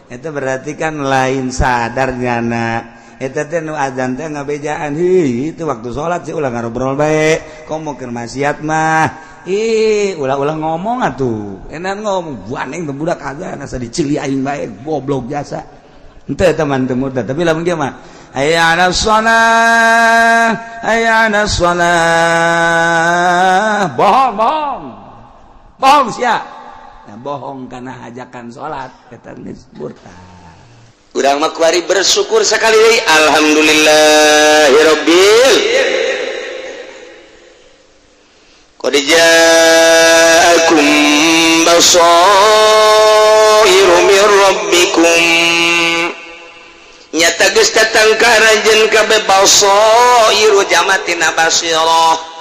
B: Itu berarti kan lain sadar nyana. Eta teh nu adzan teh ngabejaan, "Hi, itu waktu salat sih, ulah ngarobrol bae. Komo keur maksiat mah. Ih, ulah-ulah ngomong atuh." Enak ngomong, "Buaneng teh budak adzan asa dicili aing bae, goblok jasa." Henteu eta mah teu murtad, tapi lamun dia mah hayya 'alas shalah, hayya 'alas shalah. Bohong, bohong. Bohong sia. Nah, bohong karena ajakan salat eta geus murtad.
A: Urang mah kuari bersyukur sekali deui, alhamdulillahirabbil. Qad ja'akum basairu min rabbikum, nyata geus datang ka aranjeun kabeh basairu jamatina basirah.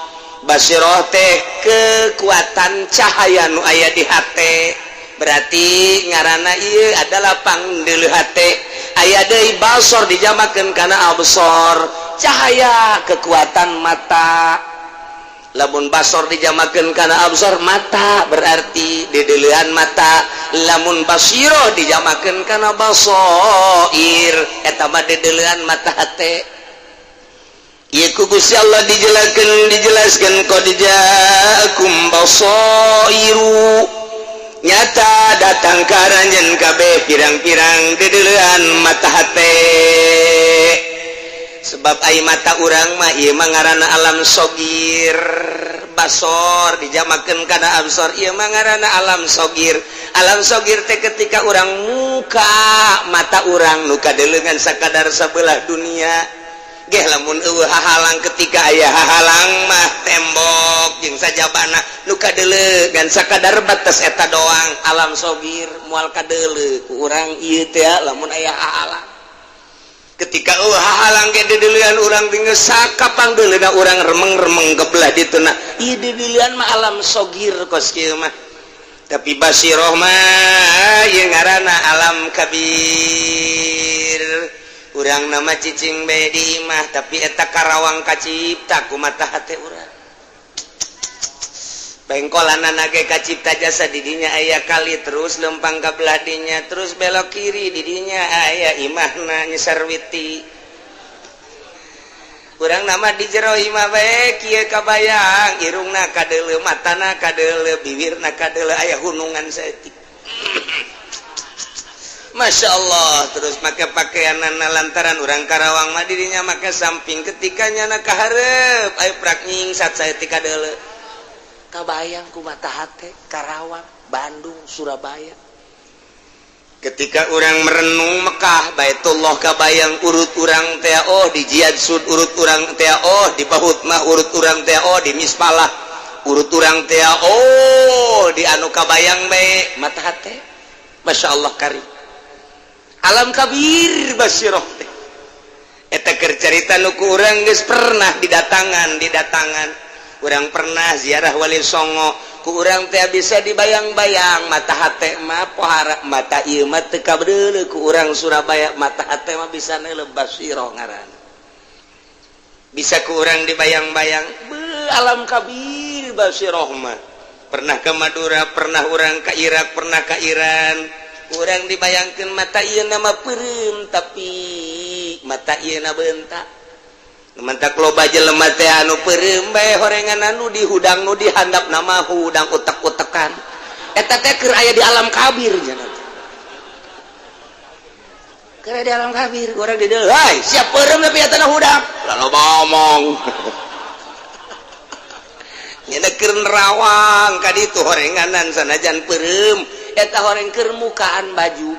A: Basirah teh kekuatan cahaya nu aya di hate, berarti ngaranna ieu adalah pangdeuleu hate. Aya deui basor dijamakeun kana absor, cahaya kekuatan mata. Lamun basor dijamakeun kana absor mata, berarti dideuleuan mata. Lamun basiro dijamakeun kana basoir, eta mah dideuleuan mata hate. Ieu ku Gusti Allah dijelaskeun, dijelaskeun qad ja'akum basairu, nyata datang ka aranjeun kabeh pirang-pirang dideuleuan mata hate. Sebab ai mata urang mah ieu mah ngaranna alam sogir. Basor dijamakeun kana absor, ieu mah ngaranna alam sogir. Alam sogir teh ketika urang muka mata urang nu kadeuleuan sakadar sabelah dunia geh, lamun eueuh hahalang. Ketika aya hahalang mah, tembok jeung sajabana, nu kadeuleuan sakadar batas eta doang, alam sogir, moal kadeuleu ku urang ieu teh lamun aya hahalang. Ketika eueuh hahalang ge, dideulean urang tinggal sakapangdeuleuna urang remeng-remeng ke belah dituna. Ieu dideulean mah alam sogir kos kieu mah. Tapi basiroh mah ieu ngaranna alam kabir. Urang nama cicing bae di imah, tapi eta Karawang kacipta ku mata hate urang. Bengkolanana ge kacipta jasa. Didinya aya kali, terus lempang ka belah dinya, terus belok kiri, didinya aya imahna Nyi Sarwiti. Urang nama di jero imah bae kieu kabayang, irungna kadeuleu, matana kadeuleu, bibirna kadeuleu, aya hunungan saeutik. Masya Allah. Terus make pakaian, lantaran urang Karawang mah dirinya make samping, ketika nyana kaharep ayo prak nyingsat saeutik kadeuleu, kabayang ku mata hate Karawang, Bandung, Surabaya. Ketika orang merenung Mekah, Baitullah kabayang urut urang teh, oh di Jihad Sud urut urang teh, oh di Bahut mah urut urang teh, oh di Mispalah urut urang teh, oh di anu kabayang bae mata hate. Masya Allah, kari alam kabir basiroh teh. Eta keur carita nu ku urang geus pernah didatangan, didatangan. Urang pernah ziarah Wali Songo, ku urang teh bisa dibayang-bayang mata hate mah. Pohara mata ieu mah teu kabedeuleu ku urang Surabaya, mata hate mah bisa neuleuh, basiroh ngaran, bisa ku urang dibayang-bayang. Be, alam kabir basiroh mah. Pernah ke Madura, pernah urang ke Irak, pernah ke Iran. Urang dibayangkan mata ieu nama peureum, tapi mata ieu na bentak. Mentak loba jelema teh anu peureum bae horengan anu di hudang, nu di handap nama hudang utek-utekan. Eta teh keur aya di alam kabir cenah. Keur aya di alam kabir, urang di dieu, "Hai, siap peureum tapi eta na hudang." Lalu ngomong. Nya keur nerawang ka ditu horenganan sanajan peureum, eta horeng keur mukaan baju.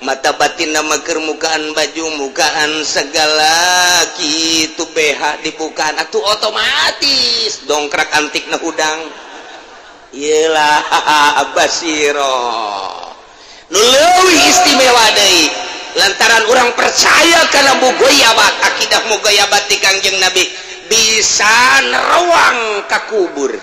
A: Mata batin nama keur mukaan baju, mukaan segala gitu, BH dibukaan atuh otomatis dongkrak antik na hudang. Iyalah basiro nu leuwih istimewa deui, lantaran orang percaya karena mugoyabat, akidah mugoyabat di Kangjeng Nabi, bisa nerawang ka kubur.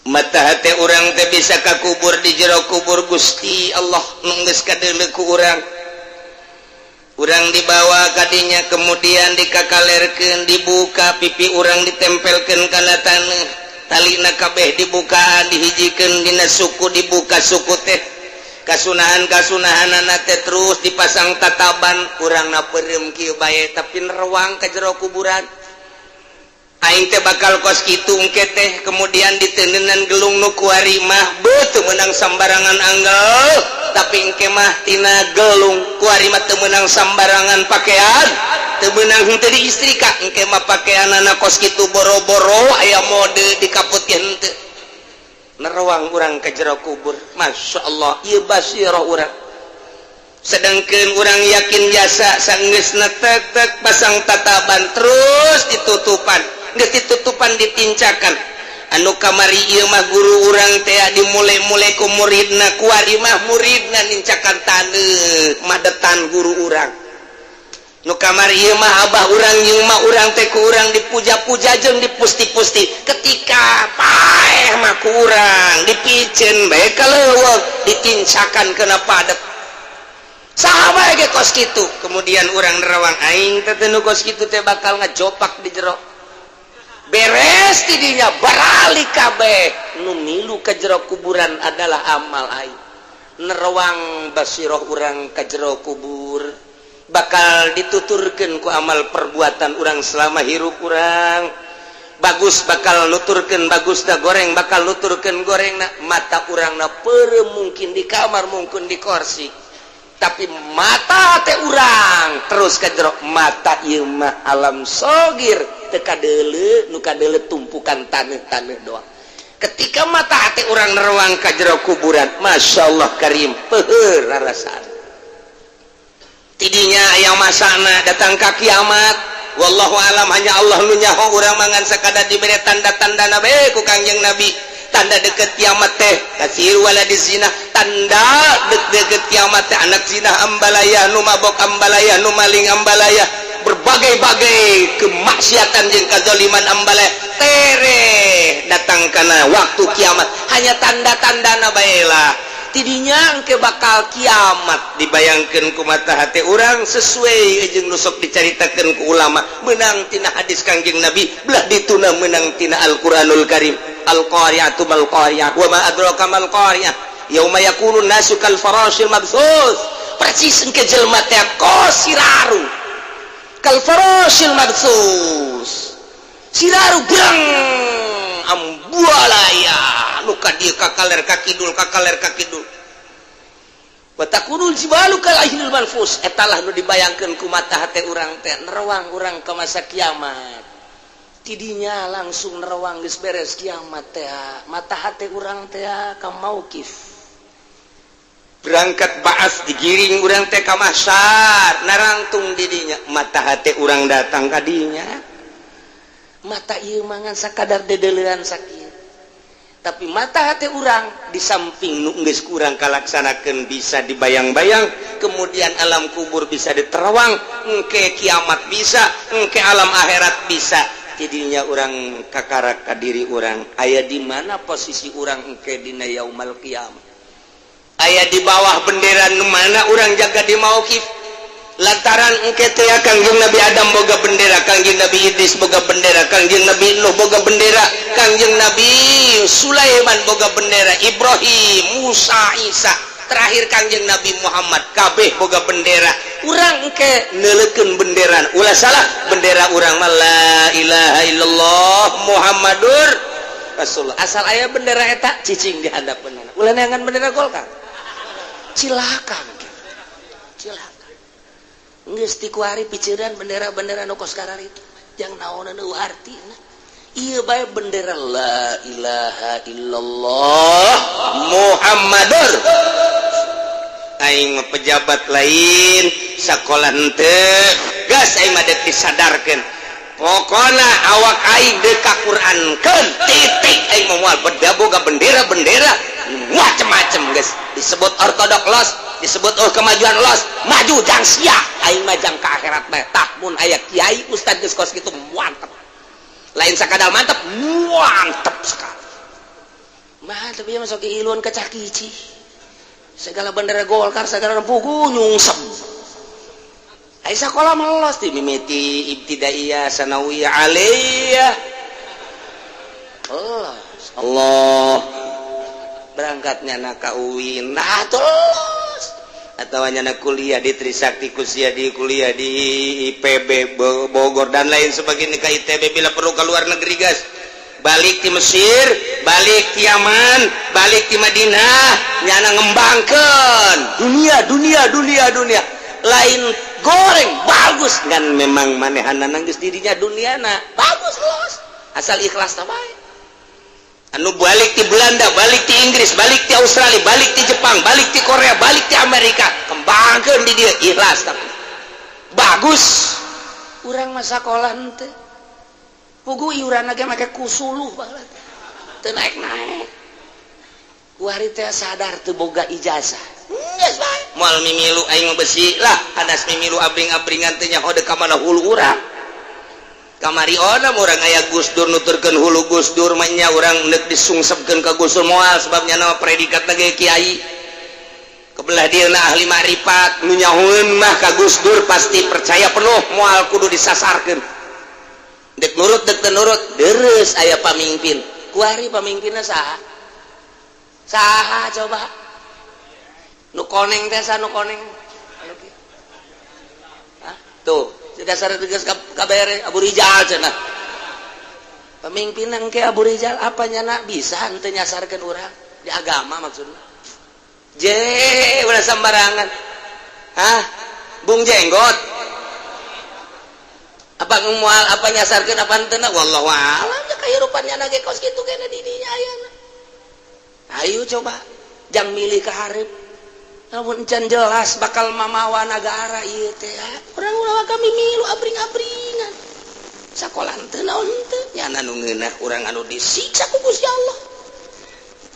A: Mata hati urang teh bisa ka kubur, di jero kubur Gusti Allah nu geus kadeuleu ku urang. Urang dibawa kadinya, kemudian dikakalerkeun, dibuka pipi urang, ditempelkeun kana taneuh, talina kabeh dibukaan, dihijikeun dina suku, dibuka suku teh.
B: Kasunahan kasunahan teh terus dipasang tataban, urang na peureum kieu bae, tapi nerawang ka jero kuburan. Aing teh bakal kos kitu engke teh. Kemudian ditendenan gelung, nu kuari mah beuh menang sambarangan anggel, tapi engke mah tina gelung. Kuari mah teu meunang sambarangan pakaian, teu meunang henteu diistrika, engke mah pakaianana kos kitu, boro-boro aya mode dikaputkeun henteu. Nerawang urang ke jero kubur. Masya Allah, ieu basirah urang. Sedangkan urang yakin jasa sanggeusna tek tek pasang tataban, terus ditutupan, geus ditutupan ditincakan. Anu kamari ieu mah guru urang teh dimulai-mulai ku muridna, kuari mah muridna nincakan taneuh madetan guru urang. Nu kamari ieu mah abah urang jeung mah urang teh ku urang dipuja-puja jeung dipusti-pusti, ketika paeh mah ku urang dipiceun bae ka leuweung, ditincakan kena padet. Saha bae ge kos kitu. Kemudian urang nerawang, aing teh nu kos kitu teh bakal ngajopak di jero. Beres tidinya baralik kabeh, nu milu ka jero kuburan adalah amal aing. Nerawang basiroh urang ka jero kubur, bakal dituturkeun ku amal perbuatan urang selama hirup urang. Bagus bakal nuturkeun bagus da, goreng bakal nuturkeun goreng. Na mata urang na peureum, mungkin di kamar, mungkin di kursi, tapi mata teh urang terus ka jero. Mata ieu mah alam sogir, teu kadeuleu, nu kadeuleu tumpukan taneuh-taneuh doang. Ketika mata hati urang nerawang ka jero kuburan, Masya Allah karim, peuheur rarasaan tidinya. Yang masana datang ka kiamat, wallahu alam, hanya Allah nu nyaho. Urang mangan sakadar dibere tanda-tanda nabe ku Kangjeng Nabi. Tanda deket kiamat teh kasir wala di zina, tanda deket kiamat teh anak zina ambalaya, nu mabok ambalaya, nu maling ambalaya, berbagai-bagai kemaksiatan jeung kazaliman ambalaya. Tere datang karena waktu kiamat, hanya tanda-tanda na bae lah. Tidinya engke bakal kiamat dibayangkan ku mata hati urang sesuai jeung nu sok dicaritakeun ku ulama, menang tina hadis Kangjeng Nabi, belah dituna menang tina Al-Qur'anul Karim. Al-qari'atu mal qari'ah, wa ma adraka mal qari'ah, yauma yakunu nasu kal farashil mabthus. Persis engke jelema teh kos siraru, kal farashil mabthus, siraru brang ambualaya, nu ka dieu ka kaler ka kidul, ka kaler ka kidul, wa takunul jibalu kal ihnil manfus. Eta lah nu dibayangkeun ku mata hate urang teh. Nerawang urang ke masa kiamat, tidinya langsung nerawang geus beres kiamat teh, mata hate urang teh ka mauqif, berangkat baas, digiring urang teh ka mahsyar, narangtung didinya mata hate urang datang ka dinya. Mata ieu mangan sakadar dedeleuan sakieu, tapi mata hati urang di samping nu geus kurang kalaksanakeun bisa dibayang-bayang. Kemudian alam kubur bisa diterawang, engke kiamat bisa, engke alam akhirat bisa. Tidinya urang kakarak ka diri urang, aya di mana posisi urang engke dina yaumal kiamat, aya di bawah bendera nu mana urang jaga di mauqif. Lantaran engke teh Kangjeng Nabi Adam boga bendera, Kangjeng Nabi Idris boga bendera, Kangjeng Nabi Nuh boga bendera, Kangjeng Nabi Sulaiman boga bendera, Ibrahim, Musa, Isa, terakhir Kangjeng Nabi Muhammad, kabeh boga bendera. Urang engke neuleukeun bendera, ulah salah. Bendera urang mah la ilaha illallah Muhammadur Rasulullah. Asal aya bendera eta, cicing di handapeun. Ulah neangan bendera Golkar, cilaka, cilaka. Geus ti kuari piceran bendera-bendera nu kos itu yang naon nu artina. Ieu bae bendera la ilaha illallah Muhammadur. Aing mah pejabat lain, sakola henteu, gas aing mah dek disadarkeun. Pokona awak aing dek ka Qurankeun, titik. Aing mah moal beda boga bendera-bendera macem-macem. Geus disebut ortodok los, disebut oh kemajuan los, maju jang sia, aing mah jang ka akhirat mah. Tah, mun aya kiai ustad geus kos kitu, mantep. Lain sakadar mantep, mantep sekali, mantep ya. Masuk iluan kecah kici, segala bendera Golkar segala pugu nyungsep. Ai sakola mah los di mimiti ibtidaiyah, sanawiyah, aliyah. Allah Allah. Berangkatnya na ka UIN, nah terus atau nyana kuliah di Trisakti, kusia di kuliah di IPB Bogor, dan lain sebagainya, ke ITB, bila perlu ke luar negeri. Gas balik di Mesir, balik di Yaman, balik di Madinah, nyana ngembangkan dunia, dunia, dunia, dunia. Lain goreng, bagus kan? Memang manehana nangis dirinya dunia na bagus, los asal ikhlas tak baik. Anu balik di Belanda, balik di Inggris, balik di Australia, balik di Jepang, balik di Korea, balik di Amerika, kembangkan di dia ikhlas, tapi bagus. Urang masa sekolah ente pugu iuran lagi make kusuluh banget, teu naik-naik. Kuari teh sadar teu boga ijazah. Geus bae moal mimilu aing mah, besi lah hadas mimilu abring-abringan teh nyaho deuk ka mana hulu urang. Kamari ona urang aya Gus Dur, nuturkeun hulu Gus Dur mah nya urang neuk disungsepkeun ka Gus Dur moal, sebabnya nama predikat lagi kiai kebelah dia na ahli makrifat. Nu nyahoeun mah ka Gus Dur pasti percaya penuh, moal kudu disasarkeun, dek nurut dek teu nurut. Deres aya pamimpin kuari, pamimpinna saha? Saha coba nu koneng teh? Saha nu koneng? Hah? Tuh dasar tegas kabere Abu Rijal cenah pemimpin engke. Abu Rijal apa nyana bisa henteu nyasarkeun urang di agama? Maksudnya je ulah sembarangan. Hah, Bung Jenggot apa moal apa nyasarkeun apa henteu? Wallahu a'lam ya, kahirupan nyana ge kos kitu kena di dinya ayana. Ayo coba jang milih ka hareup lamun encan jelas bakal mamawa nagara ieu teh. Urang ulah kami milu abring-abringan, sakola henteu, naon henteu, nyana nu ngeunah urang anu disiksa ku Gusti Allah.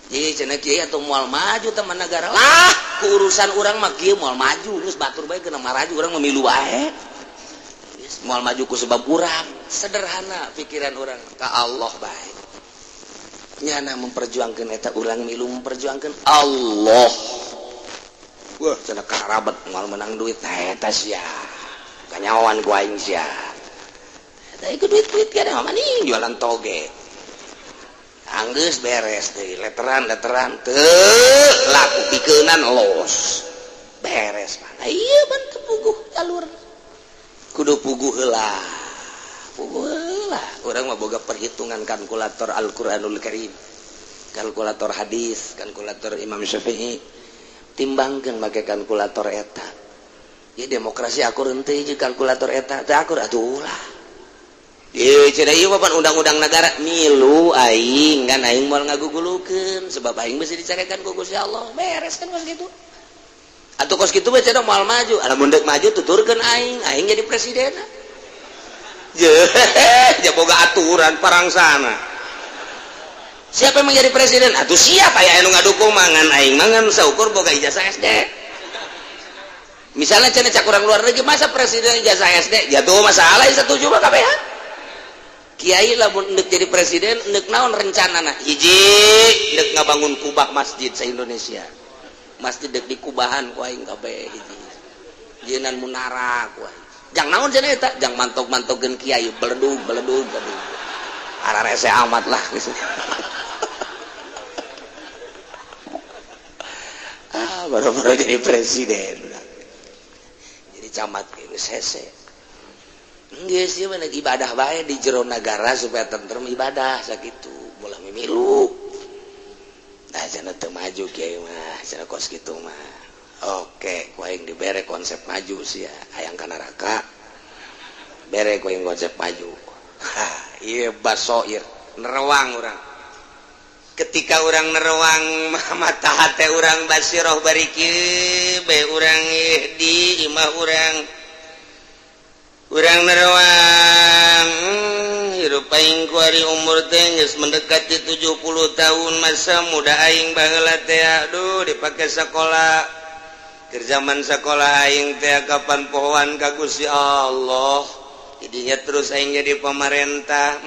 B: Jadi cenah kiai atau moal maju teman negara lah, ku urusan urang mah kieu moal maju, geus batur bae kena maraju, urang memilu bae. Geus moal maju ku sebab urang. Sederhana pikiran urang, ka Allah bae nyana memperjuangkan eta. Urang milu memperjuangkan Allah. Wah, cenah karabat moal menang duit eta sia, kanyawan ku aing sia. Eta ieu duit-duit kana mah maning jualan toge. Anggeus beres deui, letteran letteran teu laku, pikeunan los beres. Mana ieu ban teu puguh jalur, kudu puguh heula, puguh heula. Urang mah boga perhitungan kalkulator Al-Qur'anul Karim, kalkulator hadis, kalkulator Imam Syafi'i. Timbangkeun make kalkulator eta ya, demokrasi akur henteu jeung kalkulator eta? Teu akur atuh ulah. Ieu cenah ieu mah undang-undang negara, milu aing kan aing moal ngagugulukeun sebab aing besi dicarekan ku Gusti Allah. Beres kan kos kitu? Atuh kos kitu mah cenah moal maju. Lamun deuk maju tuturkeun aing, aing jadi presiden. Je, ja boga aturan parang sana. Siapa yang menjadi presiden? Atuh siapa aya anu ngadukung mangan aing mangan saukur boga ijazah SD. Misalnya cenah cak urang luar negeri, masa presiden ijazah SD? Jatuh masalah setuju mah kabehan. Kiai lamun ndek jadi presiden ndek naon rencanana? Hiji, ndek ngabangun kubah masjid se Indonesia. Masjid dek di kubahan ku aing kabeh hiji. Jeunan munara ku aing. Jang naon cenah eta? Jang mantok-mantogkeun kiai beledug beledug, aduh. Ararese amat lah geus. Ah, baru-baru jadi presiden. Jadi camat geus hese. Geus ieu mah ibadah bae di jero nagara supaya tentrem, ibadah sakitu moal mimilu. Nah, cenah teu maju kiai mah, cenah kos kitu mah. Oke, ku aing dibere konsep maju sia, hayang ka neraka. Bere ku aing konsep maju. Ha, ieu basoir, nerewang urang. Ketika urang nerewang mata hate urang basiroh bari kieu bae urang di imah urang. Urang nerewang hirup aing kuari umur teh geus mendekati 70 tahun, masa muda aing baheula teh aduh dipake sekolah. Keur zaman sekolah aing teh kapan pohoan ka Gusti Allah, jadinya terus aing jadi pemerintah.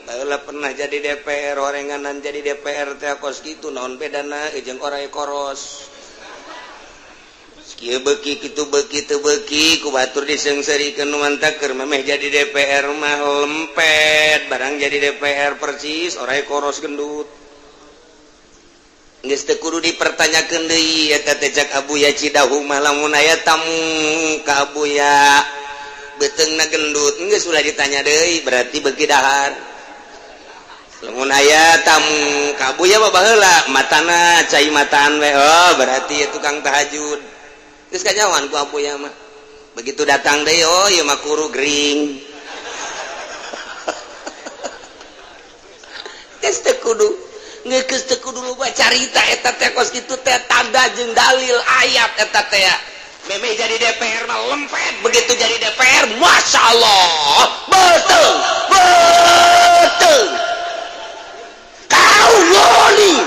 B: Baheula pernah jadi DPR, orenganan jadi DPR teh kos kitu, naon bedana jeung oray koros. Kieu beuki kitu beuki teu beuki ku batur diseungseurikeun nu mantak keur memeh jadi DPR mah lempet, barang jadi DPR persis oray koros gendut. Geus teu kudu dipertanyakeun deui eta teh. Cak Abuya Cidahu mah, lamun aya tamu ka Abuya beuteungna gendut, geus ulah ditanya deui, berarti beuki dahar. Lamun aya tamu ka Abuya mah baheula matana cai mataan we, oh berarti ieu tukang tahajud. Geus kanyawan ku Abuya mah. Begitu datang deui, oh ieu mah kuru gering. Geus teu kudu, geus teu kudu loba carita eta teh. Kos kitu teh tanda jeung dalil ayat eta teh. Memeh jadi DPR mah lempet, begitu jadi DPR, Masya Allah, betul betul kau loli,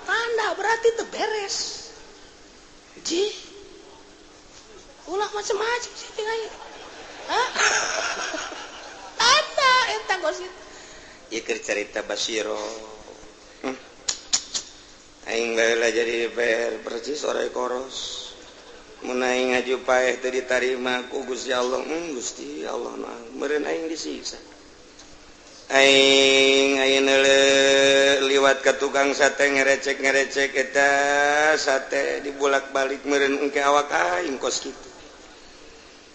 B: tanda berarti itu beres. Ji ulah macam-macam sih tinggal. Tanda eta kos kitu. Ieu keur carita Basiro. Aing baheula jadi DPR persis sore koros. Mun aing ngaju paeh teu ditarima ku Gusti Allah, Gusti Allah mah meureun aing disiksa. Aing ayeuna liwat ka tukang sate, ngerecek-ngerecek eta sate dibulak-balik, meureun engke awak aing kos kitu.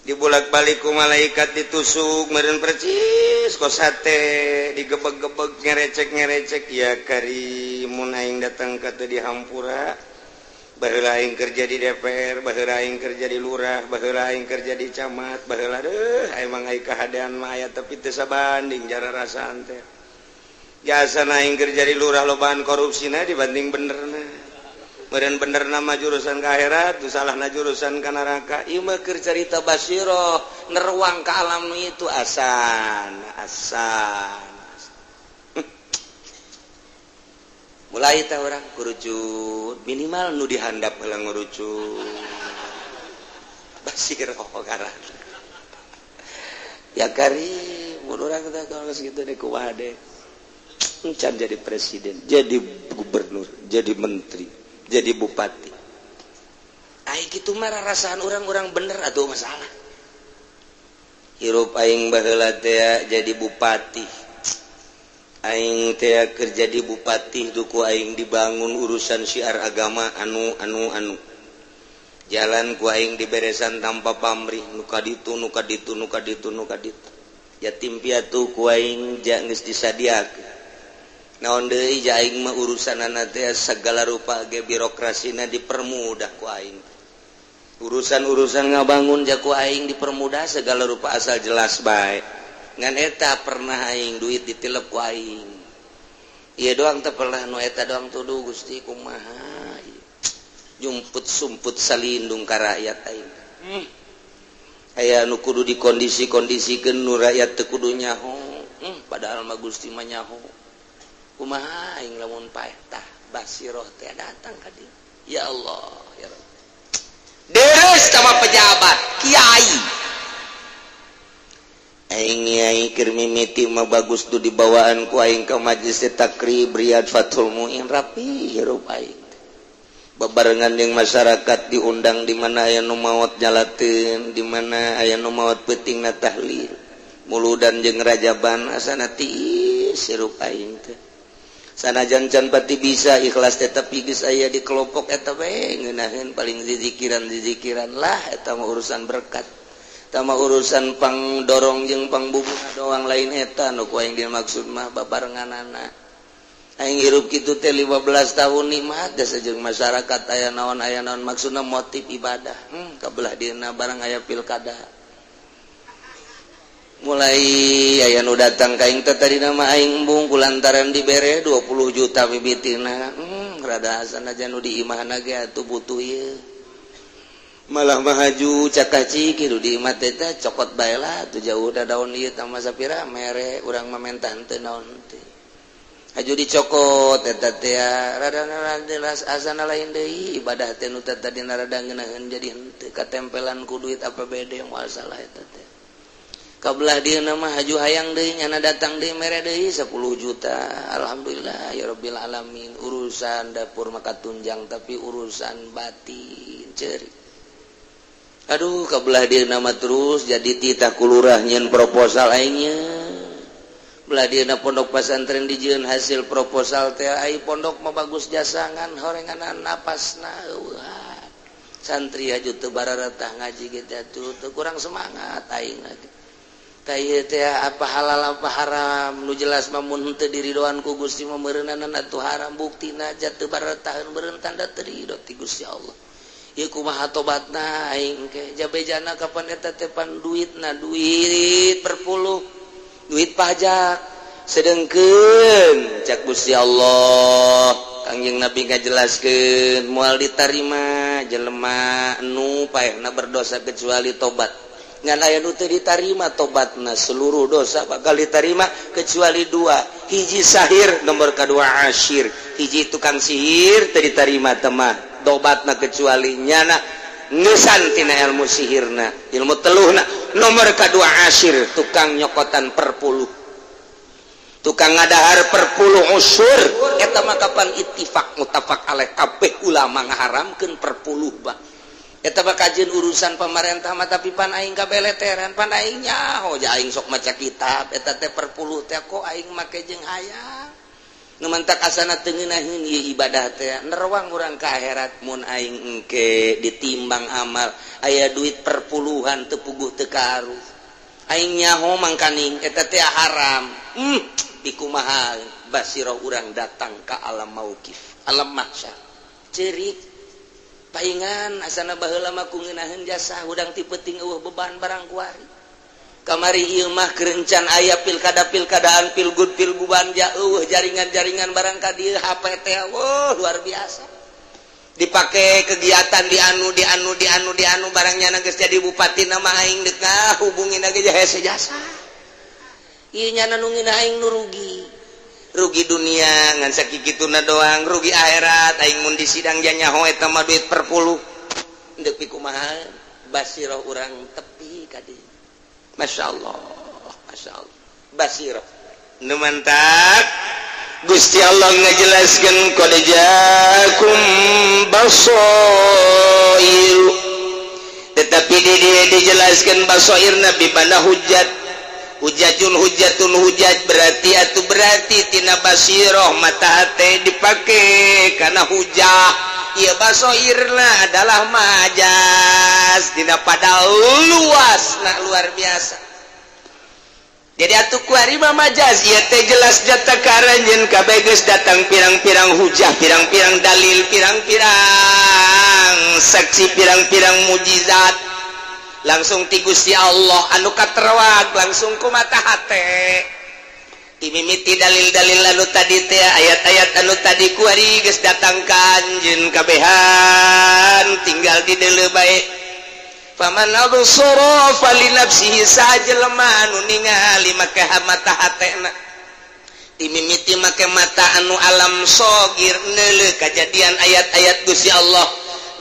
B: Dibulak-balik ku malaikat, ditusuk, meureun percis kos sate digebeg-gebeg, ngerecek-ngerecek. Ya kari mun aing datang ka teu dihampura. Baheula aing kerja di DPR, baheula aing kerja di lurah, baheula aing kerja di camat, baheula deuh emang aing kahadean mah aya, tapi teu sabanding jara rasaan teh. Jasa aing kerja di lurah lobaan korupsina dibanding benerna. Meureun benerna mah jurusan ka akhirat, tu salahna jurusan ka neraka. Ieu mah keur carita basiroh, neruang ka alam nu itu asan, asan. Mulai teh orang kurucut, minimal nu dihandap heula ngurucut. Basiroh ngaran. Ya kari mun urang teh kalau geus kitu deh kumaha deh. Encan jadi presiden, jadi gubernur, jadi menteri, jadi bupati. Ai kitu mah rarasaan orang-orang bener atau masalah. Hirup aing baheula teh jadi bupati. Aing teh kerja di bupati duku aing dibangun urusan syiar agama anu anu anu. Jalan ku aing diberesan tanpa pamrih, nu ka ditu, nu ka ditu, nu ka ditu, nu ka ditu. Yatim piatu ku aing ja geus disadiakeun. Naon deui ja aing mah urusanana teh segala rupa ge birokrasina dipermudah ku aing. Urusan-urusan ngabangun ja ku aing dipermudah segala rupa asal jelas bae. Ngan eta pernah aing duit ditilep ku aing. Ieu doang teh pernah nu eta doang tuduh Gusti kumaha. Jumput sumput salindung ka rakyat aing. Aya nu kudu dikondisi-kondisikeun nu rakyat teu kudu nyaho. Padahal mah Gusti mah nyaho. Kumaha aing lamun paeh tah basiroh teh datang ka dieu. Ya Allah, ya Rabb. Deres sama pejabat, kiai. Aing kiai keur mimiti mah bagus tuh dibawaan ku aing ke majelis takrib Riyad Fathul Muin, rapi hirup aing. Babarengan jeung masyarakat diundang, di mana aya nu maot nyalateun, di mana aya nu maot peutingna tahlil. Muludan jeung rajaban asana tiis hirup aing teh. Sanajan can pati bisa ikhlas teh, tapi geus aya di kelompok eta we ngeunaheun, paling zizikiran-zizikiran lah. Eta mah urusan berkat. Eta mah urusan pang dorong jeung pang bubuna doang, lain eta nu ku aing dimaksud mah babarenganana. Aing hirup kitu teh 15 tahun nikmat jasa jeung masyarakat, aya naon aya naon, maksudna motif ibadah. Kabelah dieuna barang aya pilkada. Mulai aya nu datang ka aing teh, tadina mah aing embung kulantaran dibere 20 juta mimitina. Rada asana nu di imahna ge atuh butuh ieu. Malah mahaju cakaci kitu di imah teh cokot bae lah tuh jauh da daun ieu tambah sapira mere urang mah menta henteu naon teh. Haju dicokot eta teh rada asana lain deui ibadah teh nu tadina rada ngeunaheun jadi henteu katempelan ku duit APBD, moal salah eta teh. Kabelah dia nama haju hayang deui nyana datang deui mere deui 10 juta. Alhamdulillah ya rabbil alamin, urusan dapur maka tunjang, tapi urusan batin ceri. Aduh, kabelah dia nama terus jadi titah kulurah nyeun proposal aingnya. Belah dieuna pondok pesantren dijieun hasil proposal teh, ai pondok mah bagus jasangan horenganan napasna eueuhan. Santri aju teu bararatah ngaji gitu atuh, teu kurang semangat aing lagi. Tah ieu teh apa halal apa haram, nu jelas mah mun teu diridoan ku Gusti mah meureunana atuh haram. Buktina aja teu bararataheun, meureun tanda teu ridho ti Gusti Allah. Ieu kumaha tobatna aing ke jabejana kapan eta teh? Pan duitna duit berpuluh, duit pajak. Sedengkeun cak Gusti Allah, Kangjeng Nabi ngajelaskeun moal ditarima jelema nu paehna berdosa kecuali tobat. Ngan aya nu teu ditarima tobatna, seluruh dosa bakal ditarima kecuali dua: hiji sahir, nomor kedua asyir. Hiji tukang sihir teu ditarima temah tobatna kecuali nyana ngesan tina ilmu sihirna, ilmu teluhna. Nomor kedua asyir, tukang nyokotan perpuluh, tukang ngadahar perpuluh usur. Eta mah kapan ittifaq muttafaq alaih, kabeh ulama ngaharamkeun perpuluh. Bah, eta mah kajian urusan pemerintah mah, tapi pan aing kabeleteran, pan aing nyaho ja aing sok maca kitab eta teh perpuluh teh kok aing make jeung hayang nu mantak asana teu ngeunaheun ieu ibadah teh. Nerawang urang ka akhirat mun aing engke ditimbang amal aya duit perpuluhan teu puguh teu karuh. Aing nyaho mangkaning eta teh haram. Dikumaha basirah urang datang ka alam mauqif, alam mahsyar, cerik paingan asana baheula mah ku ngeunaheun jasa hudang ti peuting eueuh beban barang kuari. Kamari ieu mah kerencan aya pilkada pilkadaan, pilgub pilguban, ja eueuh jaringan-jaringan barang ka dieu. HP teh, wah, luar biasa dipakai kegiatan di anu, di anu, di anu, di anu barangnya. Geus jadi bupati nama aing deuk hubungin lagi hese jasa. Ieu nyana nu ngeunah aing nu rugi, rugi dunia ngan sakituna doang, rugi akhirat aing mun di sidang nyaho eta mah duit perpuluh. Deuk pikumaha basirah urang tepi ka dieu? Masya Allah, Masya Allah, basirah nu mantak Gusti Allah ngajelaskan qad ja'akum basoir, tetapi di dia dijelaskan basoir nabi mana hujat hujatun hujatun hujat, berarti atau berarti tina basiroh mata hati dipake karena hujah. Iya, basoirna adalah majas tidak pada luas nah luar biasa. Jadi atuh kuari mah majas ieu teh jelas jata karanjeun kabeh geus datang pirang-pirang hujah, pirang-pirang dalil, pirang-pirang saksi, pirang-pirang mujizat langsung ti Gusti Allah anu katerwag langsung ku mata hate dimimiti dalil-dalil anu tadi teh, ayat-ayat anu tadi kuari geus datang ka anjeun kabehan, tinggal di deuleu bae. Faman absara fali nafsihi, sajelema anu ningali make mata hatena, dimimiti make mata anu alam sogir neuleuh kajadian ayat-ayat Gusti Allah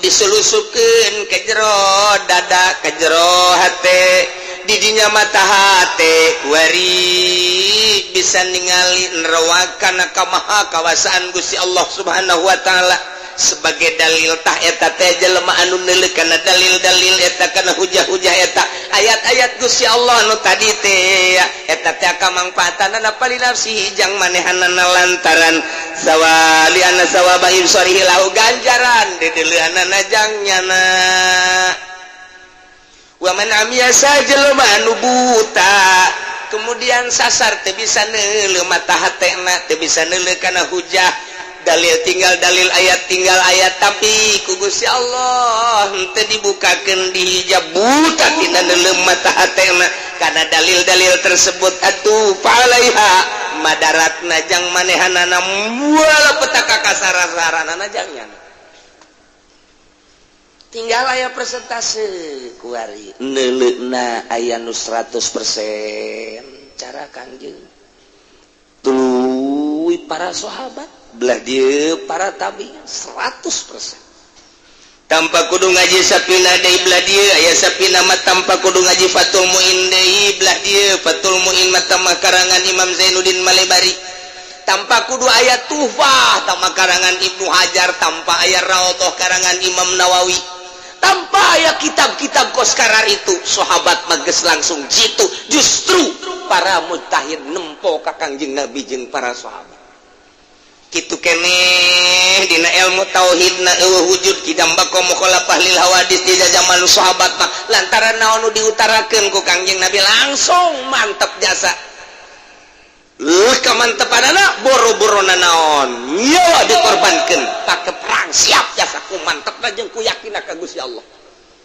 B: diselusupkeun ke jero dada, ke jero hate. Didinya mata hate kuari bisa ningali nerawakana kamaha kawasaan Gusti Allah Subhanahu wa Ta'ala sebagai dalil. Tah, eta teh jelema anu neuleuh kana dalil-dalil eta, kana hujah-hujah eta, ayat-ayat Gusti Allah nu tadi teh, eta teh kamangfaatanana fali nafsihi jang manehanana, lantaran sawali anna sawaba ibsarihi lahu, ganjaran dideuleuanana jang nyana. Wa man amiya, jelema anu buta kemudian sasar, teu bisa neuleuh mata hatena, teu bisa neuleuh kana hujah dalil, tinggal dalil ayat, tinggal ayat, tapi ku Gusti Allah henteu dibukakeun, dihijab, buta tina neuleuh mata hatena karena dalil-dalil tersebut, atuh fa'alaiha madaratna jang manehanana wala petaka kasara-saranana jang nyana. Tinggal aya persentase kuari neuleuhna aya nu 100% cara Kangjeng, tuluy para sahabat, belah dieu para tabi'in 100% tanpa kudu ngaji Sapina deui. Belah dieu aya Sapina mah tanpa kudu ngaji Fathul Muin deui. Belah dieu Fathul Muin mah mah karangan Imam Zainuddin Malebari, tanpa kudu aya Tuhfah tama karangan Ibnu Hajar, tanpa aya Raudhah karangan Imam Nawawi. Tanpa aya kitab-kitab kos kararitu, sahabat mah geus langsung jitu. Justru para mujtahid nempo ka Kangjeng Nabi jeung para sahabat. Kitu keneh dina ilmu tauhid na, euweuh wujud qidam baqa mukhalafah lil hawadis di zaman sahabat mah, lantaran naon nu diutarakeun ku Kangjeng Nabi langsung mantep jasa. Leuh kamantepanana, boro-boro naon nyawa dikorbankeun pake perang siap jasa ku mantepna jeung ku yakinna ka Gusti Allah.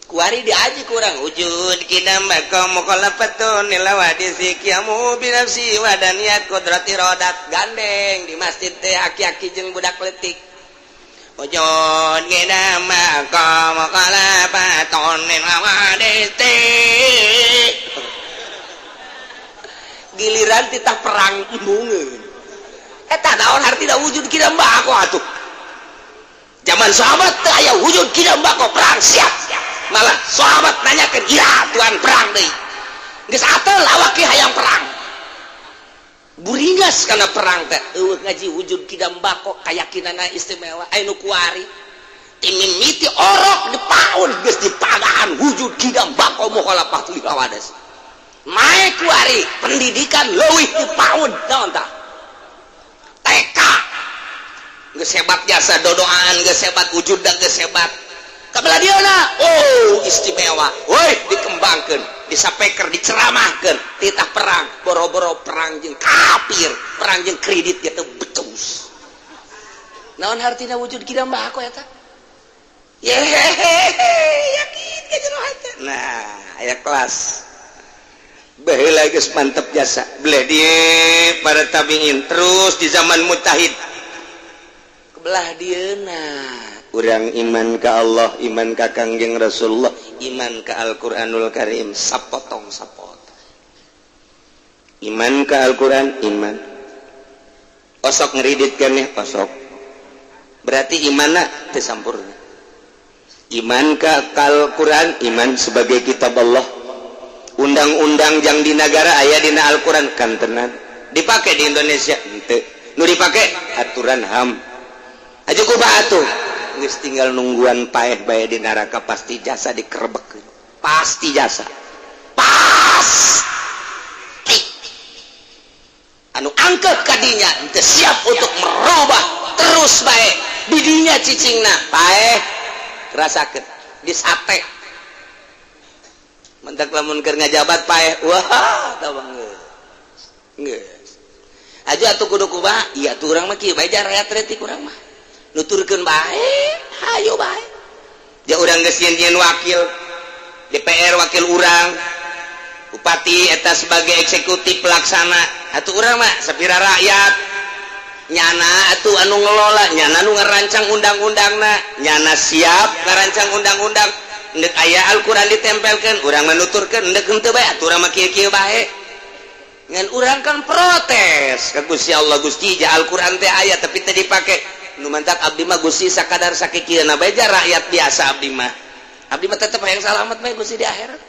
B: Kuari diaji kurang wujud qidam baqa mukhalafatun lil hawadis qiyamu bi nafsi wahdaniyat qudrat iradat, gandeng di masjid teh aki-aki jeung budak leutik. Wujud qidam baqa mukhalafatun lil hawadis, giliran titah perang embungeun. Eta naon hartina wujud qidam baqa atuh? Zaman sahabat teu aya wujud qidam baqa, perang siap. Malah sahabat nanyakeun, "Ira tuan perang deui?" Geus atel awak hayang perang, buringas kana perang teh. Euweuh ngaji wujud qidam baqa, kayakinanna istimewa. Aya nu kuari timimiti orok dipaun geus dipagahan wujud qidam baqa mukhalafah lil hawadis. Naik kuari pendidikan leuwih dipaun, naon tah, TK geus hebat jasa, dodoan geus hebat, wujud geus hebat. Kabelah dieuna, oh, istimewa woi, dikembangkeun, disapeker, diceramahkeun titah perang, boro-boro perang jeung kafir, perang jeung kredit gitu becus. Naon hartina wujud qidam baqa eta? Yehehe, yakin ka jero hate. Nah, aya kelas baheula geus mantep jasa, belah di para tabiin, terus di zaman mujtahid. Kebelah dieuna urang iman ka Allah, iman ka Kangjeng Rasulullah, iman ka Al-Qur'anul Karim, sapotong sapotong. Iman ka Al-Qur'an, iman osok ngeridit keneh osok, berarti imanna teu sampurna. Iman ka Al-Qur'an, iman sebagai kitab Allah, undang-undang yang di negara aya dina Al-Qur'an kan tenan dipakai di Indonesia henteu. Nu dipake aturan HAM aja ku atuh. Geus tinggal nungguan paeh bae di neraka, pasti jasa dikerebek, pasti jasa, pasti anu angkat kadinya henteu siap untuk merubah terus bae didinya cicingna paeh rasakeun disate mentak. Lamun keur ngajabat paeh, wah, tabang geus aja atuh. Kudu kumaha? Iya tuh, urang mah kieu bae, rakyat retik urang mah nuturkeun bae, hayo bae. Ja urang geus nyieun wakil DPR, wakil urang bupati eta sebagai eksekutif pelaksana. Atuh urang mah sapira rakyat, nyana atuh anu ngelola, nyana anu ngerancang undang-undangna, nyana siap ngerancang undang-undang. Ndek aya Al-Qur'an ditempelkeun, urang menuturkeun, ndek henteu bae atuh, urang mah kieu-kieu bae. Ngan urang kan protes ka Gusti Allah, "Gusti, ja Al-Qur'an teh aya tapi teu dipake." Nu mantak abdi mah, Gusti, sakadar sakikieuna bae, ja rakyat biasa abdi mah. Abdi mah tetep hayang salamet bae, Gusti, di akhirat.